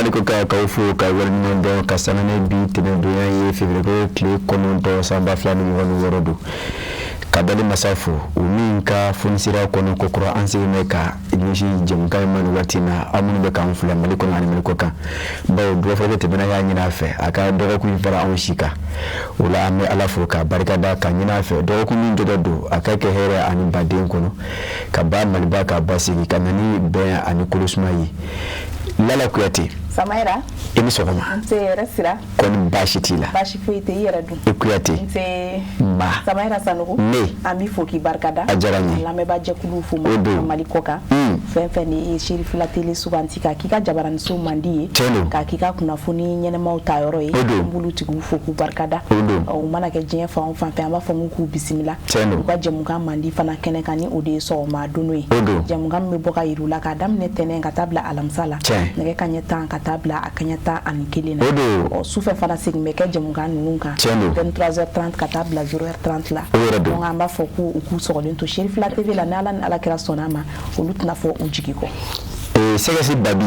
Mali kɔkan, k'aw fo ka waleɲuman dɔn ka sanga ni bi tɛnɛndonya ye, février tile 9, san 2026 don. Ka dali masa fo, o min ka fonisira kɔnɔ kokura, an segin bɛ ka ɲɛsin jɛmukan in ma nin waati in na. Aw minnu bɛ k'an filɛ Mali kɔnɔ ani Mali kɔkan, bawo dɔgɔfɔ tɛmɛna, y'a ɲini a fɛ a ka dɔgɔkun in fara anw si kan. O la, an bɛ Ala fo ka barikada ka ɲini a fɛ, dɔgɔkun min jɔdɔ don, a ka kɛ hɛrɛ ani baden kɔnɔ, ka ba Maliba ka basigi, ka na ni bɛn ani kolosuma ye. Lala Kuyate. Samayira. I ni sɔgɔma. Nse, hɛrɛ sira. Kɔni baasi t'i la? Baasi foyi tɛ i yɛrɛ dun? I Kuyate. Nse. Nba. Samayira Sanogo. Ne. An b'i fo k'i barikada. A diyara n ye. Lamɛnbaa jɛkuluw fo. O don. Mali kɔkan. Fɛn fɛn ni ye Cherifila Télé suganti k'a k'i ka jabaraniso mandi ye. Tiɲɛ don. K'a k'i ka kunnafoni ɲɛnɛmaw ta yɔrɔ ye. O don. An b'olu tigiw fo k'u barikada. O don. U mana kɛ diɲɛ fan o fan fɛ, an b'a fɔ k'u k'u bisimila. Tiɲɛ don. U ka jɛmukan mandi fana kɛnɛ kan, ni o de ye sɔgɔma dono ye. O don. Jɛmukan min bɛ bɔ ka yir'u la k'a daminɛ tɛnɛn ka taa bila alamisa la. Tiɲɛ. Nɛgɛ kanɲɛ 10 ka taa bila a kanɲɛ 11 na. O don. Ɔ, sufɛ fana, segin bɛ kɛ jɛmukan ninnu kan. Tiɲɛ don. 23h30 ka taa bila 0h30 la. O yɛrɛ don. Donc an b'a fɔ k'u u k'u sɔgɔlen to Cherifila TV la, ni Ala ni Ala kira sɔnna a ma, olu tɛna fɔ u jigi kɔ. Sɛgɛsi Babi,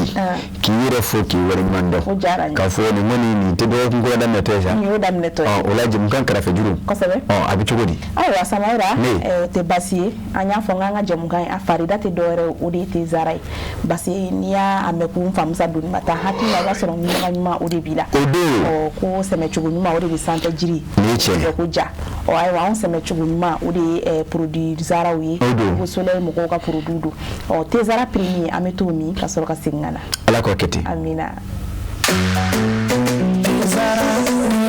k'i yɛrɛ fo k'i waleɲuman dɔn. O diyara n ye. K'a fɔ nin kɔni, nin tɛ dɔgɔkun kura daminɛtɔ ye sa. Nin y'o daminɛtɔ ye. Ɔ, o la jɛmukan kɛrɛfɛ juru. Kosɛbɛ. Ɔ, a bɛ cogo di? Ayiwa Samayira. Ne. O tɛ baasi ye. An y'a fɔ n k'an ka jɛmukan in, a farida tɛ dɔwɛrɛ ye, o de ye Tezara ye. Parce que n'i y'a mɛn ko n famusa doni ma taa, hakili la, i b'a sɔrɔ ɲuman ɲuman o de b'i la. O don. Ɔ, ko sɛmɛcogo ɲuman, o de bɛ sanfɛ jiri. Nin ye tiɲɛ ye. Ko ja. Ɔ ayiwa, anw sɛmɛcogo ɲuman, o de ye produit Zaraw ye. O don. Ko Soleil mɔgɔw ka produit don. Ɔ, Tezara prix, an bɛ t'o min ka sɔrɔ ka segin ka na. Ala k'o kɛ ten. Amina. Zara,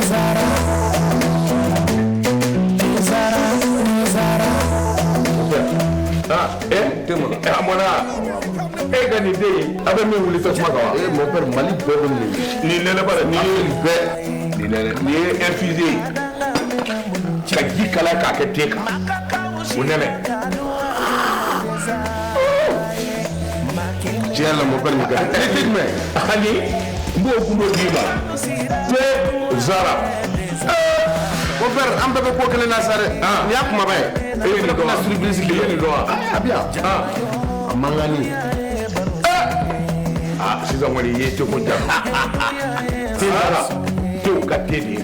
Zara, Zara, Zara. Ah, eh, temo, eh, a mɔna. E ka nin den in, a bɛ min wuli tasuma kan wa? Eh, mon père, Mali bɛɛ bɛ nin. Nin nɛnɛ ba nin ye bɛɛ. Nin nɛnɛ, nin ye infusé ye. Ka ji kalaya k'a kɛ te kan. O nɛnɛ. Tiɲɛ yɛrɛ la, mon père, nin ka di. E tɛ jumɛn? Ani n b'o gundo d'i ma. Te Zara. Mon père, an bɛɛ bɛ ko kelen na sa dɛ. Ah. Nin y'a kumaba ye. E ye nin dɔn wa? Na surprise I ye nin dɔn wa? A bi yan. Ah. A mankanni. Ah, sisan kɔni i ye teko ja. Te Zara, tew ka te de ye.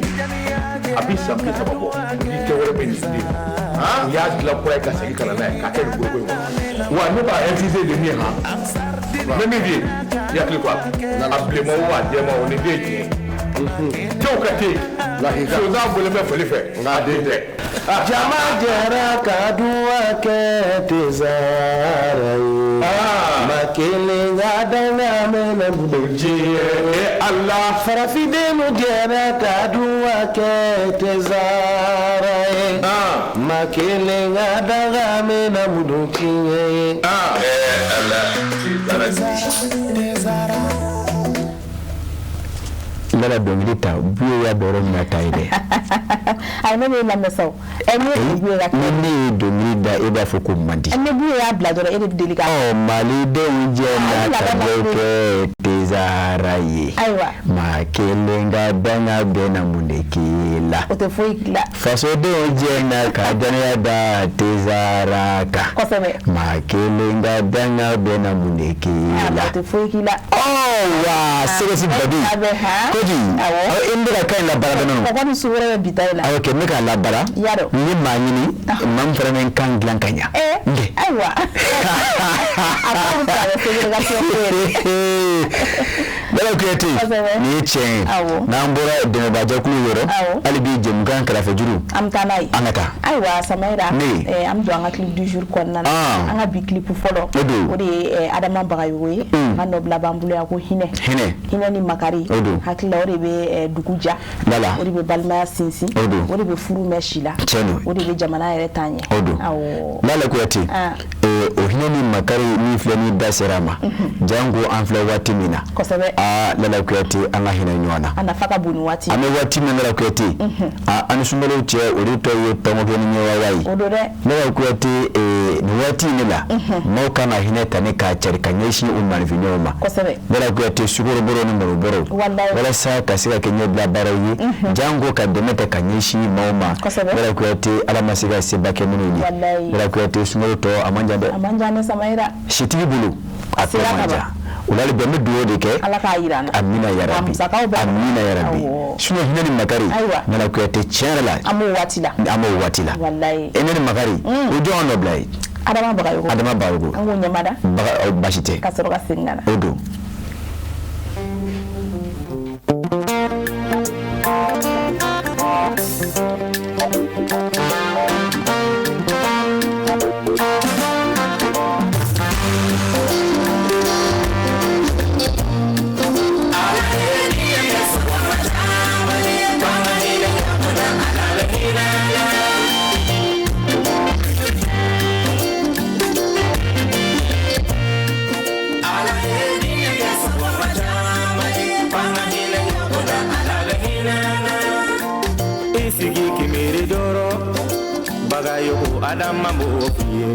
A bi san 30 bɔ. Ni te wɛrɛ bɛ nin den. U y'a dilan kura ye ka segin ka na n'a ye k'a kɛ nin foroko in kɔnɔ. Wa ne b'a infusé de min han. N bɛ min f'i ye, i hakili to a la. A bilenman o, a jɛman o, nin den ye tiɲɛ ye. Tew ka te. Lahika. Sonsan bɔlen bɛ fali fɛ. Nka a den tɛ. Jama jɛra ka duwa kɛ Tezara ye. Ah. Ma kelen ka danga mɛnɛ bolo Diɲɛ Ala. Farafindenw jɛra ka duwa kɛ Tezara ye. Ah. Ma kelen ka danga mɛnɛ bolo tiɲɛ ye. Ah. Eh, Ala. Tezara. Lala, dɔnkili ta, Buye y'a dɔn yɔrɔ min na ta ye dɛ. Ayi, ne b'e lamɛn sa o. Ɛ, ne ye Buye ka Ni ne ye dɔnkili da, e b'a fɔ ko man di. Ne Buye y'a bila dɔrɔn, e de bɛ deli ka. Ɔ, Malidenw jɛna ka dɔ kɛ Tezara ye. Ayiwa. Maa kelen ka danga bɛna mun de k'i la? O tɛ foyi k'i la. Fasodenw jɛna ka danaya da Tezara kan. Kosɛbɛ. Maa kelen ka danga bɛna mun de k'i la? O tɛ foyi k'i la. Ɔ wa, Sɛgɛsi Babi. A bɛ han. Koji. Awɔ. Awɔ, i bɛ ka kan in labaara dɔɔnin. Kɔgɔ ni sukaro bɛ bi ta in na. Awɔ kɛ, n bɛ k'a labaara. I y'a dɔn. N ye maa ɲini, maa min fana bɛ n kan dilan ka ɲa. Eh, N kɛ. ayiwa. A ko bɛ fɛ a bɛ ségrégation ko ye dɛ. Lala Kuyate. Kosɛbɛ. Nin ye tiɲɛ ye. Awɔ. N'an bɔra dɛmɛbajɛkulu yɔrɔ. Awɔ. Hali bi jɛmukan kɛrɛfɛ juru. An bɛ taa n'a ye. An ka taa. Ayiwa Samayira. Ne. An bɛ don an ka clip du jour kɔnɔna na. Ah. An ka bi clip fɔlɔ. O don. O de ye Adama Bagayogo ye. An ka nɔbila b'an bolo yan ko hinɛ. Hinɛ. Hinɛ ni makari. O don. Hakili la, o de bɛ dugu ja. Lala. O de bɛ balimaya sinsin. O don. O de bɛ furu mɛn si la. Tiɲɛ don. O de bɛ jamana yɛrɛ taa ɲɛ. O don. Awɔ. Lala Kuyate. Ah. O hinɛ ni makari min filɛ ni da sera a ma. Janko an filɛ waati min na. Kosɛbɛ. Aa, Lala Kuyate, an ka hinɛ ɲɔgɔn na. A nafa ka bon nin waati. An bɛ waati min na, Lala Kuyate, aa, an ni sunkalo cɛ, o de tɔ ye tɔngɔkɛ ni ɲɛwawa ye. O don dɛ. Lala Kuyate, nin waati in de la, maaw kan ka hinɛ ta ni k'a cari ka ɲɛsin u maanifinɲɔgɔnw ma. Kosɛbɛ. Lala Kuyate, sukaro bɔrɔ ni malo bɔrɔ. Walayi. Walasa ka se ka kɛ ɲɛbila baaraw ye. Janko ka dɛmɛ ta ka ɲɛsin maaw ma. Kosɛbɛ. Lala Kuyate, Ala ma se ka seba kɛ minnu ye. Walayi. Lala Kuyate, sunkalo tɔ a man jan dɛ. A man jan dɛ, Samayira. Sitigi bolo, a tɔ Sera man ka ban. jan. O la hali bi an bɛ dugawu de kɛ. Ala k'a jira an na. Amina yarabi. Amina yarabi. Sinon hinɛ ni makari. Ayiwa. Lala Kuyate, tiɲɛ yɛrɛ la. An b'o waati la. An b'o waati la. Walayi. Hinɛ ni makari. O jɔn nɔ bila ye. Adama Bagayogo. Adama Bagayogo. An k'o ɲɛmada. Baga basi tɛ. Ka sɔrɔ ka segin ka na. O don. Adama m'o f'i ye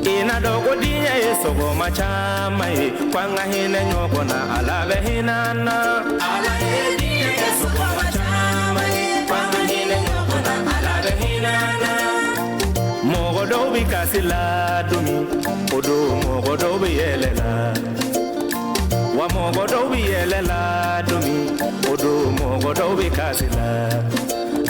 i na dɔn ko diɲɛ ye sɔgɔma caman ye ko an ka hinɛ ɲɔgɔn na Ala bɛ hinɛ an na. Ala ye diɲɛ kɛ sɔgɔma caman ye ko an ka hinɛ ɲɔgɔn na Ala bɛ hinɛ an na. Mɔgɔ dɔw bɛ kasi la don min o don mɔgɔ dɔw bɛ yɛlɛ la wa mɔgɔ dɔw bɛ yɛlɛ la don min o don mɔgɔ dɔw bɛ kasi la.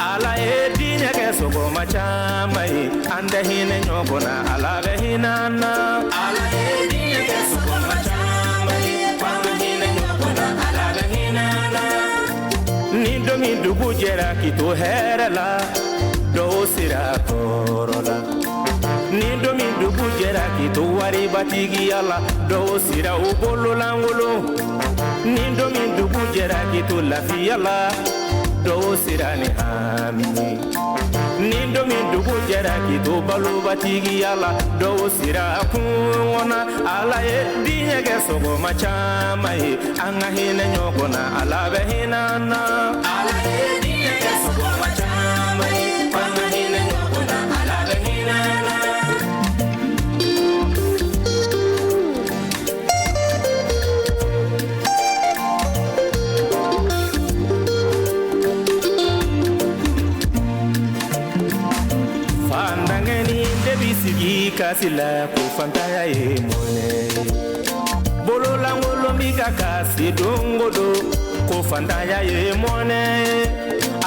Ala ye diɲɛ kɛ sɔgɔma caman ye an tɛ hinɛ ɲɔgɔn na Ala bɛ hinɛ an na. Ala ye diɲɛ kɛ sɔgɔma caman ye k'an ka hinɛ ɲɔgɔn na Ala bɛ hinɛ an na. Ni don min dugu jɛra k'i to hɛrɛ la dɔw sera tɔɔrɔ la. Ni don min dugu jɛra k'i to waribatigiya la dɔw sera u bololankolon. Ni don min dugu jɛra k'i to lafiya la. Dɔw sera ni hami ye ni don min dugu jɛra k'i to balobatigiya la dɔw sera kungo na. Ala ye diɲɛ kɛ sɔgɔma caman ye an ka hinɛ ɲɔgɔn na Ala bɛ hinɛ an na. Ala ye diɲɛ kɛ sɔgɔma caman ye an ka hinɛ ɲɔgɔn na Ala bɛ hinɛ an na. Sigi kasi la ko fantanya ye mɔnɛ ye bololankolon bi ka kasi don o don ko fantanya ye mɔnɛ ye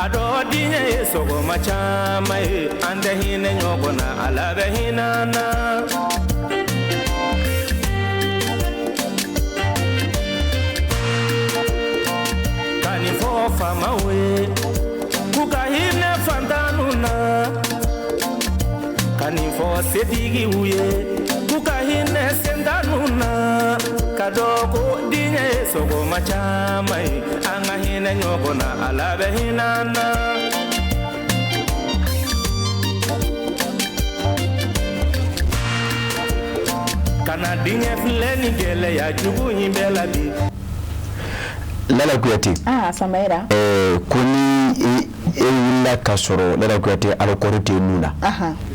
a dɔ diɲɛ ye sɔgɔma caman ye an tɛ hinɛ ɲɔgɔn na Ala bɛ hinɛ an na. Ka nin fɔ faamaw ye k'u ka hinɛ fantanw na. Ka nin fɔ setigiw ye k'u ka hinɛ sentanw na ka dɔn ko diɲɛ ye sɔgɔma caman ye an ka hinɛ ɲɔgɔn na Ala bɛ hinɛ an na. Ka na diɲɛ filɛ ni gɛlɛya jugu in bɛɛ la bi. Lala Kuyate. Ah, Samayira. Ko ni e wulila ka sɔrɔ Lala Kuyate alakɔrɔ tɛ nun na.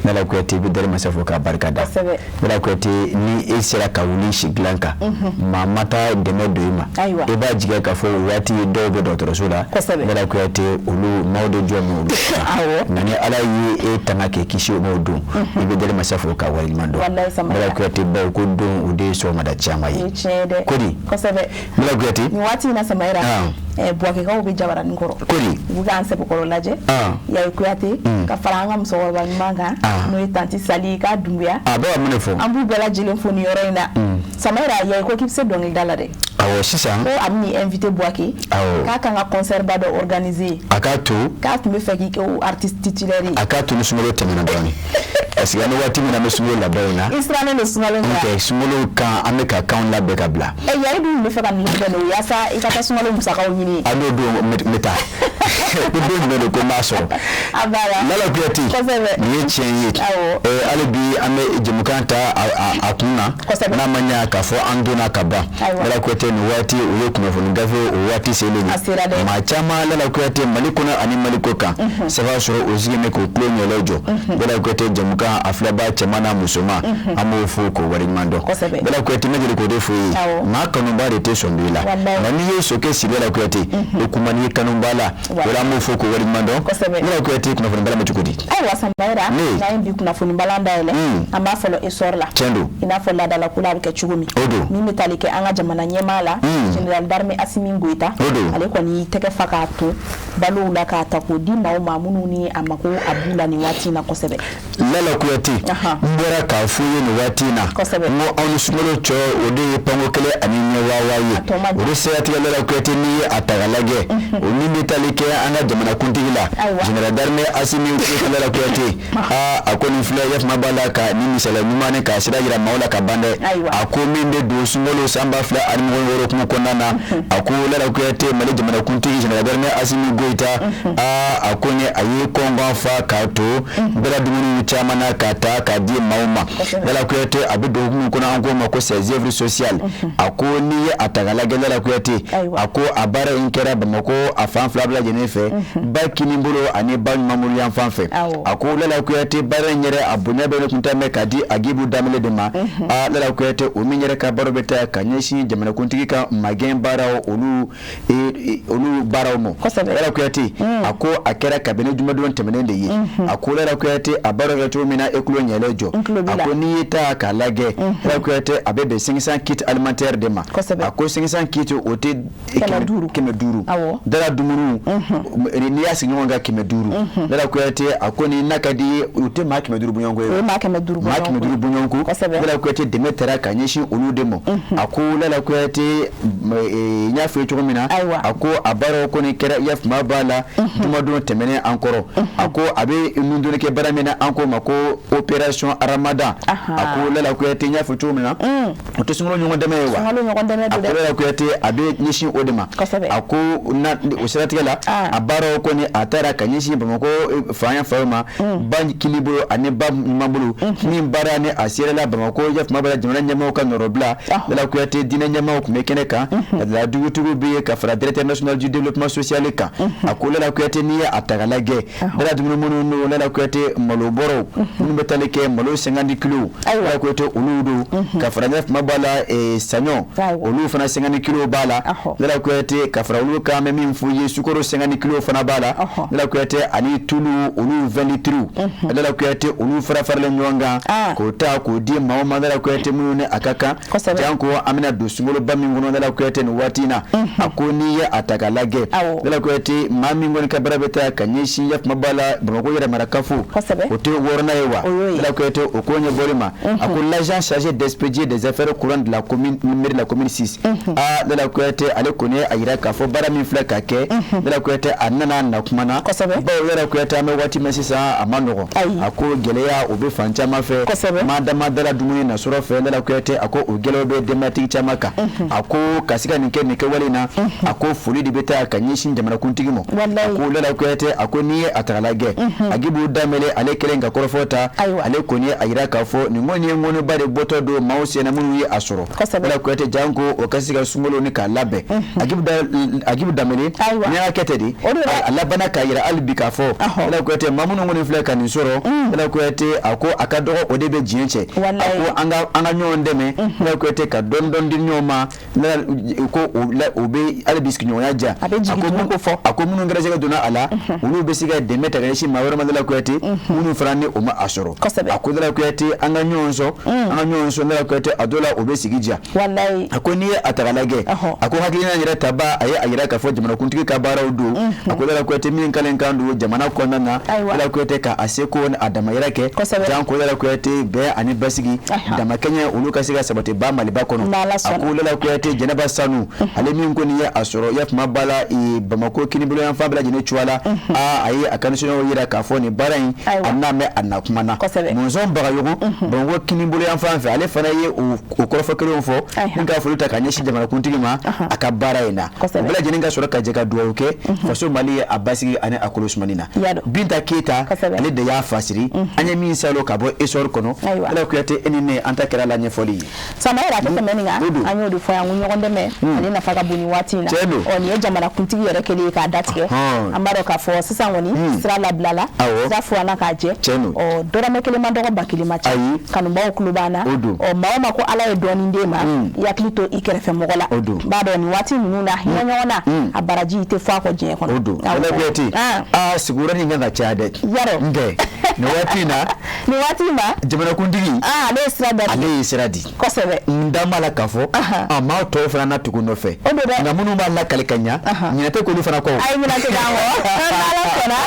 Lala Kuyate i bɛ dali masa fo k'a barika da. Lala Kuyate ni e sera ka wuli si dilan kan. Maa ma taa dɛmɛ don i ma. I b'a jigiya k'a fɔ o waati dɔw bɛ dɔgɔtɔrɔso la. Lala Kuyate olu maaw de jɔ min olu. Nka ni Ala ye e tanga k'e kisi o m'o don. I bɛ dali masa fo k'a waleɲuman dɔn. Lala Kuyate bawo ko don o de ye sɔgɔmada caman ye. Kodi. Lala Kuyate. Nin waati in na Samayira. Buwakɛkaw bɛ jabaranin kɔrɔ. Kodi. U bɛ k'an sɛbɛkɔrɔ lajɛ. Yayi Kuyate ka fara an ka musokɔrɔba ɲuman kan. N'o ye tanti Sali k'a Dunbuya. A bɛ ka mun de fɔ? An b'u bɛɛ lajɛlen fo nin yɔrɔ in na. Samayira Yayi ko k'i bɛ se dɔnkilida la dɛ. Awɔ sisan. Ko a bɛn'i invité Buwake. Awɔ. K'a kan ka concert ba dɔ organiser. A k'a to. K'a tun bɛ fɛ k'i kɛ o artiste titulaire ye. A k'a to ni sunkalo tɛmɛna dɔɔnin. Parce que an bɛ waati min na an bɛ sunkalo labɛnw na. I sirannen don sunkalo ɲɛ. N'o tɛ sunkalo kan an bɛ ka kanw labɛn ka bila. Yayi dun tun bɛ fɛ ka nin labɛn de yaasa i ka taa sunkalo musakaw ɲini. A n'o don n bɛ taa. Ko don jumɛn don ko n b'a sɔrɔ. A banna. Lala Kuyate. Kosɛbɛ. Nin ye tiɲɛ ye. Awɔ. Hali bi an bɛ jɛmukan ta a kun na. Kosɛbɛ. N'a ma ɲɛ k'a fɔ an donna ka ban. Ayiwa. Lala Kuyate nin waati o ye kunnafoni gafe o waati selen ye. A sera dɛ. Maa caman Lala Kuyate Mali kɔnɔ ani Mali kɔ kan. Sɛbɛn sɔrɔ o sigilen bɛ k'o tulo ɲɛlɛ jɔ. Lala Kuyate jɛmukan kan a filɛbaa cɛman n'a musoman, an b'o fo k'o waleɲuman dɔn. Bala Kuyate, ne deli k'o de fo ye, maa kanuba de tɛ sɔn b'i la, nka n'i ye sokɛ siri la Kuyate, o kuma n'i kanuba la, o la an b'o fo k'o waleɲuman dɔn. Bala Kuyate, kunnafoni balan bɛ cogo di? Ayiwa Samayira, n'an ye bi kunnafoni balan dayɛlɛ, an b'a fɔlɔ essor la. Tiɲɛ don. I n'a fɔ laadalako la a bɛ kɛ cogo min. O don. Min bɛ tali kɛ an ka jamana ɲɛmaa la, général d'armée Assimi Goïta. O don. Ale kɔni y'i tɛgɛ fa k'a ton balow la k'a ta k'o di maaw ma minnu ni a mako a b'u la nin waati in na kosɛbɛ. Lala Kuyate, n bɔra k'a f'u ye nin waati in na, n ko aw ni sunkalo cɛ o de ye panko kelen ani ɲɛ waawa ye. O de siratigɛ Lala Kuyate, n'i ye a ta k'a lajɛ, o min bɛ tali kɛ an ka jamanakuntigi la, général d'armée Assimi Goïta, Lala Kuyate, aa a ko nin filɛ yafama b'a la ka nin misaliya ɲuman ni k'a sira jira maaw la ka ban dɛ. A ko min bɛ don sunkalo san 2026 hukumu kɔnɔna na, a ko Lala Kuyate, Mali jamanakuntigi général d'armée Assimi Goïta, aa a ko ni a ye kɔngɔn fa k'a to bɛɛ dumuni caman na ka ta k'a di maaw ma. Lala Kuyate, a bɛ don hukumu kɔnɔ, an k'o ma ko ses œuvres sociales. A ko n'i ye a ta k'a lajɛ, Lala Kuyate, a ko a baara in kɛra Bamakɔ a fan fila bɛɛ lajɛlen fɛ, ba kinibolo ani ba ɲumanbolo yan fan fɛ. A ko Lala Kuyate, baara in yɛrɛ a bonya bɛ ne kun ta mɛn ka di Agibu Danbele de ma. Aa Lala Kuyate, o min yɛrɛ ka baara bɛ taa ka ɲɛsin jamanakuntigi ka magɛn baaraw olu baaraw ma. Lala Kuyate, a ko a kɛra kabini jumadon tɛmɛnen de ye. A ko Lala Kuyate, a baara kɛ cogo min na, e tulo ɲɛlɛ jɔ. A ko n'i ye taa k'a lajɛ, Lala Kuyate, a bɛ bɛn 500 kits alimentaire de ma. A ko 500 kits, o tɛ 500 dara dumuni n'i y'a sigi ɲɔgɔn kan 500. Lala Kuyate, a ko ni n'a ka di ye, o tɛ maa 500 bɔɲɔgɔnko ye, maa 500 bɔɲɔgɔnko. Lala Kuyate, dɛmɛ taara ka ɲɛsin olu de ma. A ko Lala Kuyate, n y'a fɔ cogo min na, a ko a baaraw kɔni kɛra yafama b'a la jumadon tɛmɛnen an kɔrɔ. A ko a bɛ nun donni kɛ baara min na, an k'o ma ko opération Ramadan. A ko Lala Kuyate, n y'a fɔ cogo min na, o tɛ sunkalo ɲɔgɔn dɛmɛ ye wa? A ko Lala Kuyate, a bɛ ɲɛsin o de ma. A ko o siratigɛ la, a baaraw kɔni a taara ka ɲɛsin Bamakɔ fan fan ma, ba kinibolo ani ba ɲumanbolo, min baara ni a seerela Bamakɔ yafama b'a la jamana ɲɛmaaw ka nɔrɔbila. Lala Kuyate, diinɛ ɲɛmaaw tun bɛ kɛnɛ kan, dugutigiw bɛ yen ka fara directeur national du développement social kan. A ko Lala Kuyate, n'i ye a ta k'a lajɛ, dala dumuni minnu don, Lala Kuyate, malo bɔrɔw minnu bɛ tali kɛ malo 50 kilos, Lala Kuyate, olu don, ka fara yafama b'a la saɲɔ, olu fana 50 kilos b'a la. Lala Kuyate, ka fara olu kan, an bɛ min f'u ye, sukaro 50 kilos fana b'a la. Lala Kuyate, ani tulu olu 20 litres, Lala Kuyate, olu fara faralen ɲɔgɔn kan k'o ta k'o di maaw ma, Lala Kuyate, minnu ni a ka kan. Janko an bɛna don sunkaloba min kɔnɔ, Lala Kuyate, nin waati in na, a ko n'i ye a ta k'a lajɛ, Lala Kuyate, maa min kɔni ka baara bɛ taa ka ɲɛsin yafama b'a la Bamakɔ yɛrɛ mara kafo, o tɛ wɔɔrɔnan ye wa? Lala Kuyate, o ko ɲɛbɔli ma, a ko l'agent chargé d'expédier des affaires courantes de la commune, mairie de la commune 6, aa Lala Kuyate, ale kɔni ye a yira k'a fɔ baara min filɛ ka kɛ, Lala Kuyate, a nana na kuma na, bawo Lala Kuyate, an bɛ waati min sisan, a ma nɔgɔn. A ko gɛlɛya o bɛ fan caman fɛ, maa dama dala dumuni nasɔrɔ fɛ. Lala Kuyate, a ko o gɛlɛyaw bɛ denbayatigi caman kan. A ko ka se ka nin kɛ nin kɛwale in na, a ko foli de bɛ taa ka ɲɛsin jamanakuntigi ma. A ko Lala Kuyate, a ko n'i ye a ta k'a lajɛ, Agibu Danbele, ale kɛlen ka kɔrɔfɔ ta, ale kɔni a yira k'a fɔ nin kɔni ye ŋɔniba de bɔtɔ don maaw sen na minnu ye a sɔrɔ. Lala Kuyate, janko o ka se ka sunkalo ni k'a labɛn. Agibu Danbele, n'i y'a kɛ ten de, a labanna k'a yira hali bi k'a fɔ Lala Kuyate, maa minnu kɔni filɛ ka nin sɔrɔ, Lala Kuyate, a ko a ka dɔgɔ o de bɛ diɲɛ cɛ. A ko an ka ɲɔgɔn dɛmɛ, Lala Kuyate, ka dɔɔni dɔɔni di ɲɔgɔn ma, ko o bɛ hali bi sigiɲɔgɔnya diya. A ko minnu gɛrɛsɛgɛ donna a la, olu bɛ se ka dɛmɛ ta ka ɲɛsin maa wɛrɛ ma, Lala Kuyate, minnu fana ni o ma a sɔrɔ. A ko Lala Kuyate, an ka ɲɔgɔn sɔn, an ka ɲɔgɔn sɔn, Lala Kuyate, a dɔw la o bɛ sigi diya. A ko n'i ye a ta k'a lajɛ, a ko hakilina yɛrɛ taba, a ye a yira k'a fɔ jamanakuntigi ka baaraw don. A ko Lala Kuyate, min kalen kan don jamana kɔnɔna na, Lala Kuyate, ka a seko ni a damayira kɛ, janko Lala Kuyate, bɛn ani basigi damakɛɲɛ olu ka se ka sabati ba Maliba kɔnɔ. A ko Lala Kuyate, Jɛnɛba Sanu, ale min kɔni ye a sɔrɔ yafama b'a la Bamakɔ kinibolo yan fan bɛɛ lajɛlen cogoya la, a ye a ka nisɔndiyaw yira k'a fɔ nin baara in a n'a mɛn a na kuma na. Mɔnzɔn Bagayogo, Bamakɔ kinibolo yan fan fɛ, ale fana ye o kɔrɔfɔ kelenw fɔ min ka foli ta ka ɲɛsin jamanakuntigi ma a ka baara in na. O bɛɛ lajɛlen ka sɔrɔ ka jɛ ka dugawu kɛ faso Mali ye a basigi ani a kolo sumani na. Binta Keyita, ale de y'a fasiri, an ye min salo ka bɔ essor kɔnɔ. Lala Kuyate, e ni ne, an ta kɛra la ɲɛfɔli ye. Samayira, a tɛ tɛmɛ nin kan, an y'o de fɔ yan ko ɲɔgɔn dɛmɛ ale nafa ka bon nin waati in na. Ɔ nin ye jamanakuntigi yɛrɛ kɛlen ye k'a datigɛ. An b'a dɔn k'a fɔ sisan kɔni sira labilala, sira furanna k'a jɛ. Ɔ Ɔ dɔrɔmɛ kelen man dɔgɔ, ba kelen man ca. Ayi. Kanubaw tulo b'an na. O don. Ɔ maa o maa ko Ala ye dɔɔnin d'e ma, i hakili to i kɛrɛfɛ mɔgɔ la. O don. B'a dɔn nin waati ninnu na, hinɛ ɲɔgɔn na, a baraji i tɛ fɔ a kɔ diɲɛ kɔnɔ. O don. Awɔ. Lala Kuyate, Ah. aa sigiyɔrɔ nin kan ka caya dɛ. Yarɔ. N kɛ nin waati in na, Nin waati in ma, jamanakuntigi, ah, ale ye sira da. Ale ye sira di. Kosɛbɛ. N da b'a la k'a fɔ a maa tɔw fana na tugu nɔfɛ. O don dɛ. Nka minnu b'a lakale ka ɲa, ɲinɛ tɛ k'olu fana kɔ. Ayi, ɲinɛ tɛ k'an kɔ, n'Ala sɔnna,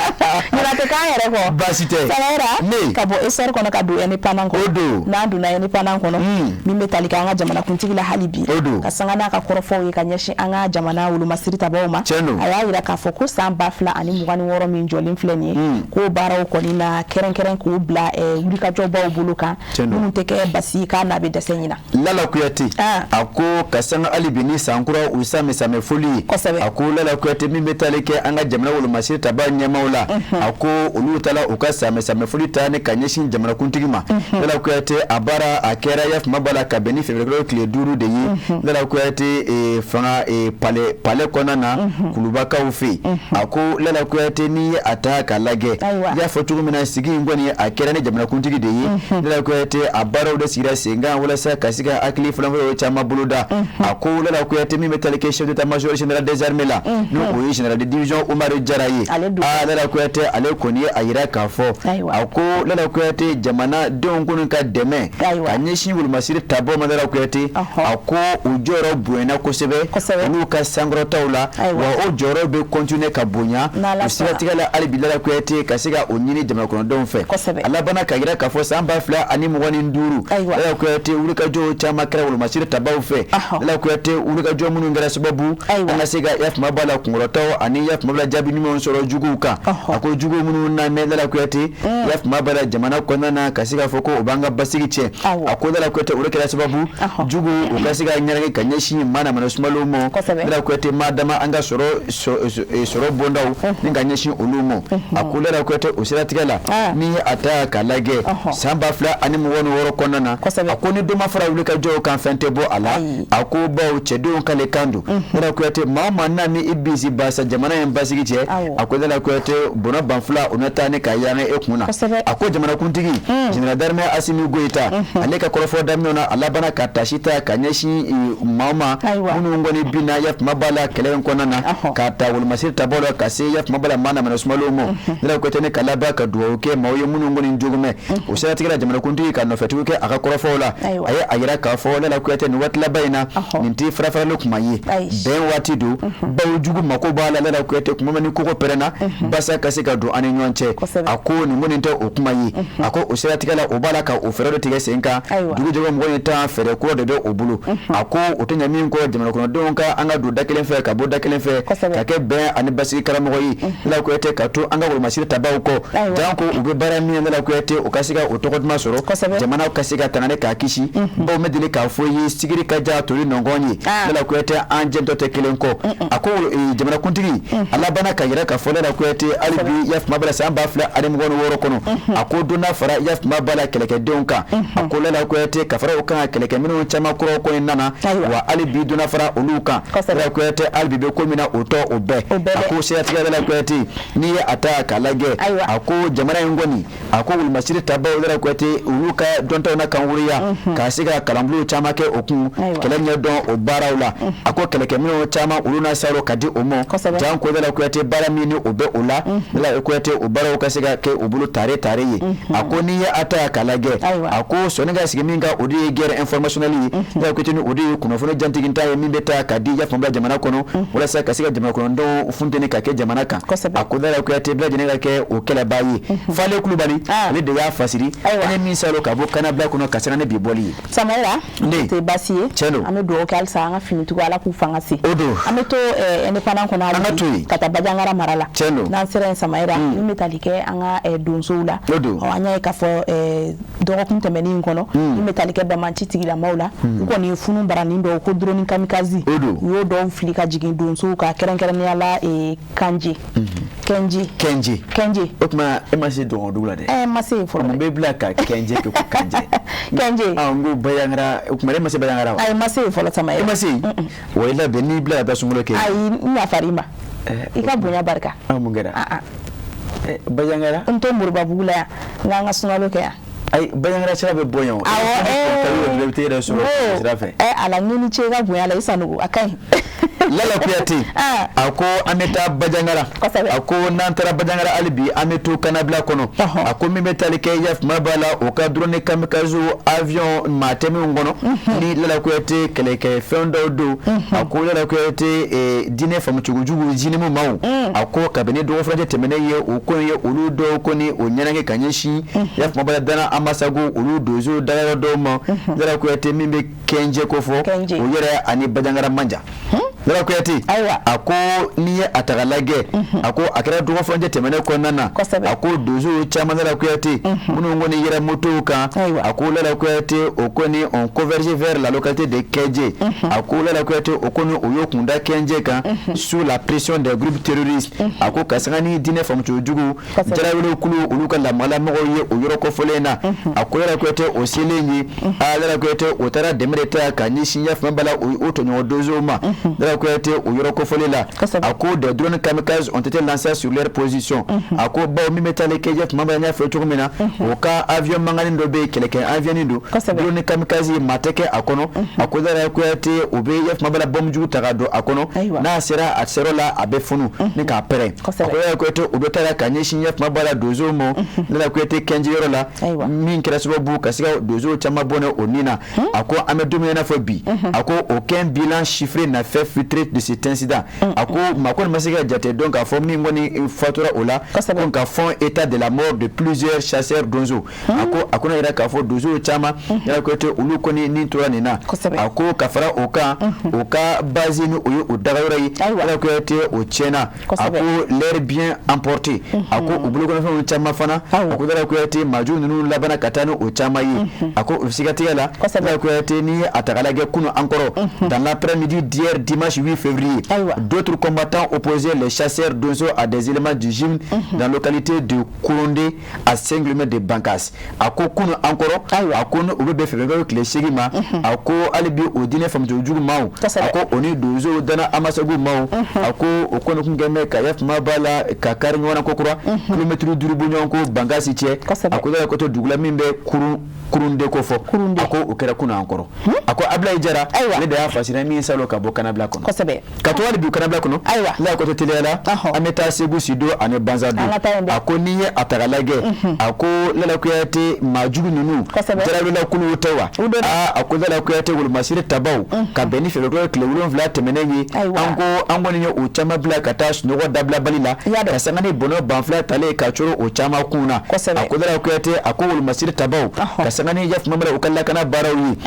ɲinɛ tɛ k'an yɛrɛ kɔ. Baasi tɛ. Samara, Ne. ka bɔ essor kɔnɔ ka don indépendant kɔnɔ. O don. N'an donna indépendant kɔnɔ, min bɛ tali kɛ an ka jamanakuntigi la hali bi. O don. Ka sanga n'a ka kɔrɔfɔw ye ka ɲɛsin an ka jamana wolomasiri tabaw ma. Tiɲɛ don. A y'a jira k'a fɔ ko san 2026 min jɔlen filɛ nin ye, k'o baaraw kɔni na kɛrɛnkɛrɛn k'o bila wulikajɔbaw bolo kan, Tiɲɛ don. minnu tɛ kɛ basi ye k'a n'a bɛ dɛsɛ ɲina. Lala Kuyate, Ah. a ko ka sanga hali bi ni sankura u samɛ samɛ foli ye. Kosɛbɛ. A ko Lala Kuyate, min bɛ taali kɛ an ka jamana wolomasiri taba ɲɛmaaw la, a ko olu taara u ka samɛ samɛ foli ta ni ka ɲɛsin jamanakuntigi ma. Lala Kuyate, a baara a kɛra yafama b'a la ka bɛn ni février tile 5 de ye. Lala Kuyate, fanga palais kɔnɔna na, Kulubakaw fɛ yen. A ko Lala Kuyate, n'i ye a ta k'a lajɛ, Ayiwa. i y'a fɔ cogo min na, sigi in kɔni a kɛra ni jamanakuntigi de ye. Lala Kuyate, a baaraw de sigira sen kan walasa ka se ka hakili fɔlɔfɔlɔ caman boloda. A ko Lala Kuyate, min bɛ tali kɛ chef d'état-major général des armées la, n'o o ye général de division Umaru Jara ye. Ale don. Aa Lala Kuyate, ale kɔni ye a yira k'a fɔ, Ayiwa. a ko Lala Kuyate, jamanadenw kɔni ka dɛmɛ Ayiwa. ka ɲɛsin wolomasiri tabaw ma, Lala Kuyate, a ko u jɔyɔrɔ bonyana kosɛbɛ Kosɛbɛ. olu ka sankɔrɔtaw la, Ayiwa. wa o jɔyɔrɔ bɛ continuer ka bonya. N'Ala O sɔnna. siratigɛ la, hali bi Lala Kuyate, ka se ka o ɲini jamana kɔnɔdenw fɛ. Kosɛbɛ. A labanna ka yira k'a fɔ san 2025, Ayiwa. Lala Kuyate, wulikajɔw caman kɛra wolomasiri tabaw fɛ. Lala Kuyate, wulikajɔ minnu kɛra sababu Ayiwa. an ka se ka yafama b'a la kunkɔrɔtaw ani yafama b'a la jaabi ɲumanw sɔrɔ juguw kan. Ɔhɔ. A ko jugu minnu na mɛn, Lala Kuyate, yafama b'a la jamana kɔnɔna na, ka se k'a fɔ ko o b'an ka basigi tiɲɛ. Awɔ. A ko Lala Kuyate, o de kɛra sababu jugu u ka se ka ɲɛnagɛ ka ɲɛsin maa namana sumaliw ma. Kosɛbɛ. Lala Kuyate, maa dama an ka sɔrɔ bondaw ni ka ɲɛsin olu ma. A ko Lala Kuyate, o siratigɛ la, Ah. n'i ye a ta k'a lajɛ, Ɔhɔ. san 2026 kɔnɔna na, Kosɛbɛ. a ko ni dɔ ma fara wulikajɔw kan, fɛn tɛ bɔ a la. Ayi. A ko bawo cɛdenw k'ale kan don. Lala Kuyate, maa o maa n'a ni i bisi basa jamana in basigi cɛ, Awɔ. a ko Lala Kuyate, bɔnɔ banfula o na taa ni ka yanga e kun na. Kosɛbɛ. A ko jamanakuntigi général d'armée Assimi Goïta, ale ka kɔrɔfɔ daminɛ na, a labanna ka tasi ta ka ɲɛsin maaw ma Ayiwa. minnu kɔni binna yafama b'a la kɛlɛ in kɔnɔna na, Ɔhɔ. ka ta wolomasiri tabaw la ka se yafama b'a la maa namana sumaliw ma. Lala Kuyate, ni ka laban ka dugawu kɛ maaw ye minnu kɔni jogomɛ. O siratigɛ la, jamanakuntigi ka nɔfɛtugu kɛ a ka kɔrɔfɔw la, Ayiwa. a ye a yira k'a fɔ Lala Kuyate, nin waati laban in na, Ɔhɔ. nin tɛ farafarali kuma ye, Ayi. bɛn waati don, bawo jugu mako b'a la. Lala Kuyate, kuma min ni kogo pɛrɛnna, basa ka se ka don an ni ɲɔgɔn cɛ. Kosɛbɛ. A ko nin kɔni tɛ o kuma ye. A ko o siratigɛ la, o b'a la ka o fɛɛrɛ dɔ tigɛ sen kan. Ayiwa. Dugu jɛgɛ 21, fɛɛrɛ kura de bɛ o bolo. A ko o tɛ ɲɛ min kɔ, jamana kɔnɔdenw ka an ka don da kelen fɛ ka bɔ da kelen fɛ, Kosɛbɛ. ka kɛ bɛn ani basigi karamɔgɔ ye, Lala Kuyate, ka to an ka wolomasiri tabaw kɔ, Ayiwa. janko u bɛ baara min na, Lala Kuyate, u ka se ka o tɔgɔ duman sɔrɔ, Kosɛbɛ. jamana ka se ka tanga ni k'a kisi, bawo n bɛ deli k'a fɔ i ye, sigiri ka ja toli nɔngɔn ye. Ah. Lala Kuyate, an jɛntɔ tɛ kelen kɔ. A ko jamanakuntigi, a labanna ka yira k'a fɔ Lala Kuyate, hali bi yafama b'a la san 2026 kɔnɔ, a ko don n'a fara yafama b'a la kɛlɛkɛdenw kan. A ko Lala Kuyate, ka fara o kan, kɛlɛkɛminɛnw caman kuraw kɔni nana, Ayiwa. wa hali bi donna fara olu kan. Kosɛbɛ. Lala Kuyate, hali bi bɛ ko min na, o tɔ o bɛɛ. O bɛɛ A dɛ. ko siratigɛ, Lala Kuyate, n'i ye a ta k'a lajɛ, Ayiwa. a ko jamana in kɔni, a ko wolomasiri tabaw, Lala Kuyate, olu ka dɔntaw na kan wuriya ka se ka kalanbulon caman kɛ o kun, Ayiwa. kɛlɛ ɲɛdɔn o baaraw la. A ko kɛlɛkɛminɛnw caman olu na saro ka di o ma, Kosɛbɛ. janko Lala Kuyate, baara min ni o bɛ o la, Lala Kuyate, o baaraw ka se ka kɛ o bolo tare tare ye. A ko n'i ye a ta k'a lajɛ, Ayiwa. a ko sɔnni ka sigi min kan, o de ye guerre informationnelle ye. Lala Kuyate, ni o de ye kunnafoni jantiginta ye min bɛ taa ka di yafama jamana kɔnɔ walasa ka se ka jamana kɔnɔdenw funteni ka kɛ jamana kan. Kosɛbɛ. A ko Lala Kuyate, bɛɛ lajɛlen ka kɛ o kɛlɛbaa ye. Fale Kulubali, Ah. ale de y'a fasiri. Ayiwa. An ye min salo ka bɔ kanabila kɔnɔ ka sanga ni bi bɔli ye. Samara, Ne. tɛ baasi ye. Tiɲɛ don. An bɛ dugawu kɛ halisa an ka finitigiw, Ala k'u fanga se. O don. An bɛ to indépendant kɔnɔ hali An ka bi, to yen. ka taa Bajangara mara la. Tiɲɛ don. N'an sera yen, Samayira, min bɛ tali kɛ an ka donsow la. O don. Ɔ, an y'a ye k'a fɔ dɔgɔkun tɛmɛnen in kɔnɔ, min bɛ tali kɛ bamanci tigilamaw la, u kɔni ye funu baranin dɔw ko drone kamikaze. O don. U y'o dɔw fili ka jigin donsow kan, kɛrɛnkɛrɛnnenya la Kanje. Kɛnje. Kɛnje. Kɛnje. O tuma e ma se dɔgɔdugu la dɛ. N ma se yen fɔlɔ Mun dɛ. bɛ bila ka kɛnje kɛ ko kanje? Kɛnje. Ah, n ko Bajangara, o tuma e ma se Bajangara wa? Ayi, n ma se yen fɔlɔ, Samayira. E ma se yen? Wa i labɛn n'i bila ka taa sunkalo kɛ. Ayi, n yafar'i ma. I ka bonya barika. Ah, mun kɛra? Ah, ah. Bandiagara n to Moribabugu la yan n k'an ka sunkalo kɛ yan. Ayi, Bandiagara sira bɛ bɔ yan o. Awɔ. I bɛ t'e yɛrɛ sɔrɔ sira fɛ. Ala n ni ce i ka bonya la, i Sanogo, a ka ɲi. Lala Kuyate, a ko an bɛ taa Bandiagara. A ko n'an taara Bandiagara, hali bi an bɛ to kanabila kɔnɔ. A ko min bɛ tali kɛ yafuma b'a la, o ka drone kamikaze avion maa tɛ minnu kɔnɔ ni Lala Kuyate kɛlɛkɛ fɛn dɔw don. A ko Lala Kuyate, diinɛ faamucogo jugu JNIM maaw, a ko kabini dɔgɔ furancɛ tɛmɛnen ye, o ko ye olu dɔw kɔni o ɲɛnajɛ ka ɲɛsin yafuma b'a la Dana Amasago olu donso dayɔrɔ dɔw ma. Lala Kuyate, min bɛ Kɛnjɛ ko fɔ, o yɛrɛ ani Bandiagara man jan. Lala Kuyate, a ko n'i ye a ta k'a lajɛ, a ko a kɛra dɔgɔ furancɛ tɛmɛnen kɔnɔna na. A ko donso caman, Lala Kuyate, minnu kɔni yɛrɛ motow kan, a ko Lala Kuyate, o kɔni ont convergé vers la localité de Kɛnjɛ. A ko Lala Kuyate, o kɔni o y'o kunda Kɛnjɛ kan sous la pression des groupes terroristes. A ko ka sanga ni diinɛ faamucogo jugu jarawele kulu olu ka lamagamɔgɔw ye o yɔrɔ kofɔlen na. A ko Lala Kuyate, o selen ye, a Lala Kuyate, o taara dɛmɛ de ta ka ɲɛsin yafama bala o tɔɲɔgɔn donsow ma. Lala Kuyate, o yɔrɔ kofɔlen la, a ko des drones kamikazes ont été lancés sur leur position. A ko bawo min bɛ taalen kɛ yafama bala, n y'a fɔ cogo min na, o ka avion mankanni dɔ bɛ yen, kɛlɛkɛ avion don, drone kamikaze, maa tɛ kɛ a kɔnɔ. A ko Lala Kuyate, o bɛ yafama bala bombe jugu ta ka don a kɔnɔ, n'a sera a seyɔrɔ la, a bɛ funu ni k'a pɛrɛn. A ko Lala Kuyate, o bɛ taara ka ɲɛsin yafama bala donsow ma, Lala Kuyate, Kɛnjɛ yɔrɔ la, min kɛra sababu ka se ka donsow caman bɔnɛ o nin na. A ko an bɛ don min na i n'a fɔ bi, a ko aucun bilan chiffré n'a fait fuiter de cet incident. A ko maa kɔni ma se ka jate dɔn k'a fɔ min kɔni fatura o la, ko nka font état de la mort de plusieurs chasseurs donso. A ko a kɔni yɛrɛ k'a fɔ donsow caman, Lala Kuyate, olu kɔni nin tora nin na. A ko ka fara o kan, o ka base ni o ye o dagayɔrɔ ye, Lala Kuyate, o tiɲɛna. A ko leurs biens emportés, a ko u bolokɔnɔfɛnw caman fana. A ko Lala Kuyate, maajugu ninnu labanna ka taa ni o caman ye. A ko o sigatigɛ la, Lala Kuyate, n'i ye a ta k'a lajɛ, kunun an kɔrɔ, dans l'après-midi d'hier dimanche 8 février, d'autres combattants opposaient les chasseurs donso à des éléments du JNIM dans la localité de Kouroundé, à 5 km de Bankass. A ko kunun an kɔrɔ, a ko ni olu bɛ février tile 8 ma, a ko hali bi o diinɛ faamucogo jugu maaw, a ko o ni donsow Dana Amasagu maaw, a ko o kɔni kun kɛn bɛ ka yafama b'a la ka kari ɲɔgɔn na kokura, kilomɛtiri 5 bɔ ɲɔgɔn ko Bankasi cɛ. A ko Lala Kuyate, dugu la min bɛ Kurunde ko fɔ, a ko o kɛra kunun an kɔrɔ. A ko Abulayi Jara, ale de y'a fasira min salo ka bɔ kanabila kɔnɔ. Ka to hali bi kanabila kɔnɔ, Lala Kuyate, teliya la an bɛ taa Segu Sido ani Banzado. A ko n'i ye a ta k'a lajɛ, a ko Lala Kuyate, maajugu ninnu jarawela kuluw tɛ wa? Aa, a ko Lala Kuyate, wolomasiri tabaw ka bɛn ni février tile 7 tɛmɛnen ye, an ko an kɔni ye o caman bila ka taa sunɔgɔ dabilabali la ka sanga ni bɔnɛ banfila talen ka coro o caman kun na. A ko Lala Kuyate, a ko wolomasiri tabaw ka sanga ni yafama bala u ka lakana baaraw ye,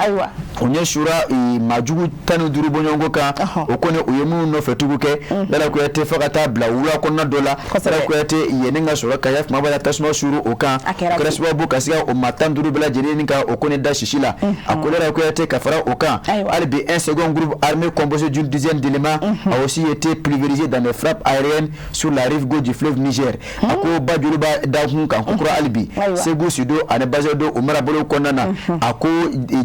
o ɲɛ sura maajugu 15 bɔɲɔgɔnko kan, o kɔni u ye minnu nɔfɛ tugu kɛ, Lala Kuyate, fo ka taa bila wula kɔnɔna dɔ la, Lala Kuyate, yenni ka sɔrɔ ka yafama bala tasuma suru o kan. O kɛra sababu ka se ka o maa 15 bɛɛ lajɛlen ni ka o kɔni da sisi la. A ko Lala Kuyate, ka fara o kan, hali bi un second groupe armé composé d'une dizaine d'éléments a aussi été pulvérisé dans des frappes aériennes sur la rive gauche du fleuve Niger. A ko ba joliba dakun kan kokura, hali bi Segu Sido ani Bazado, o marabolo kɔnɔna na, a ko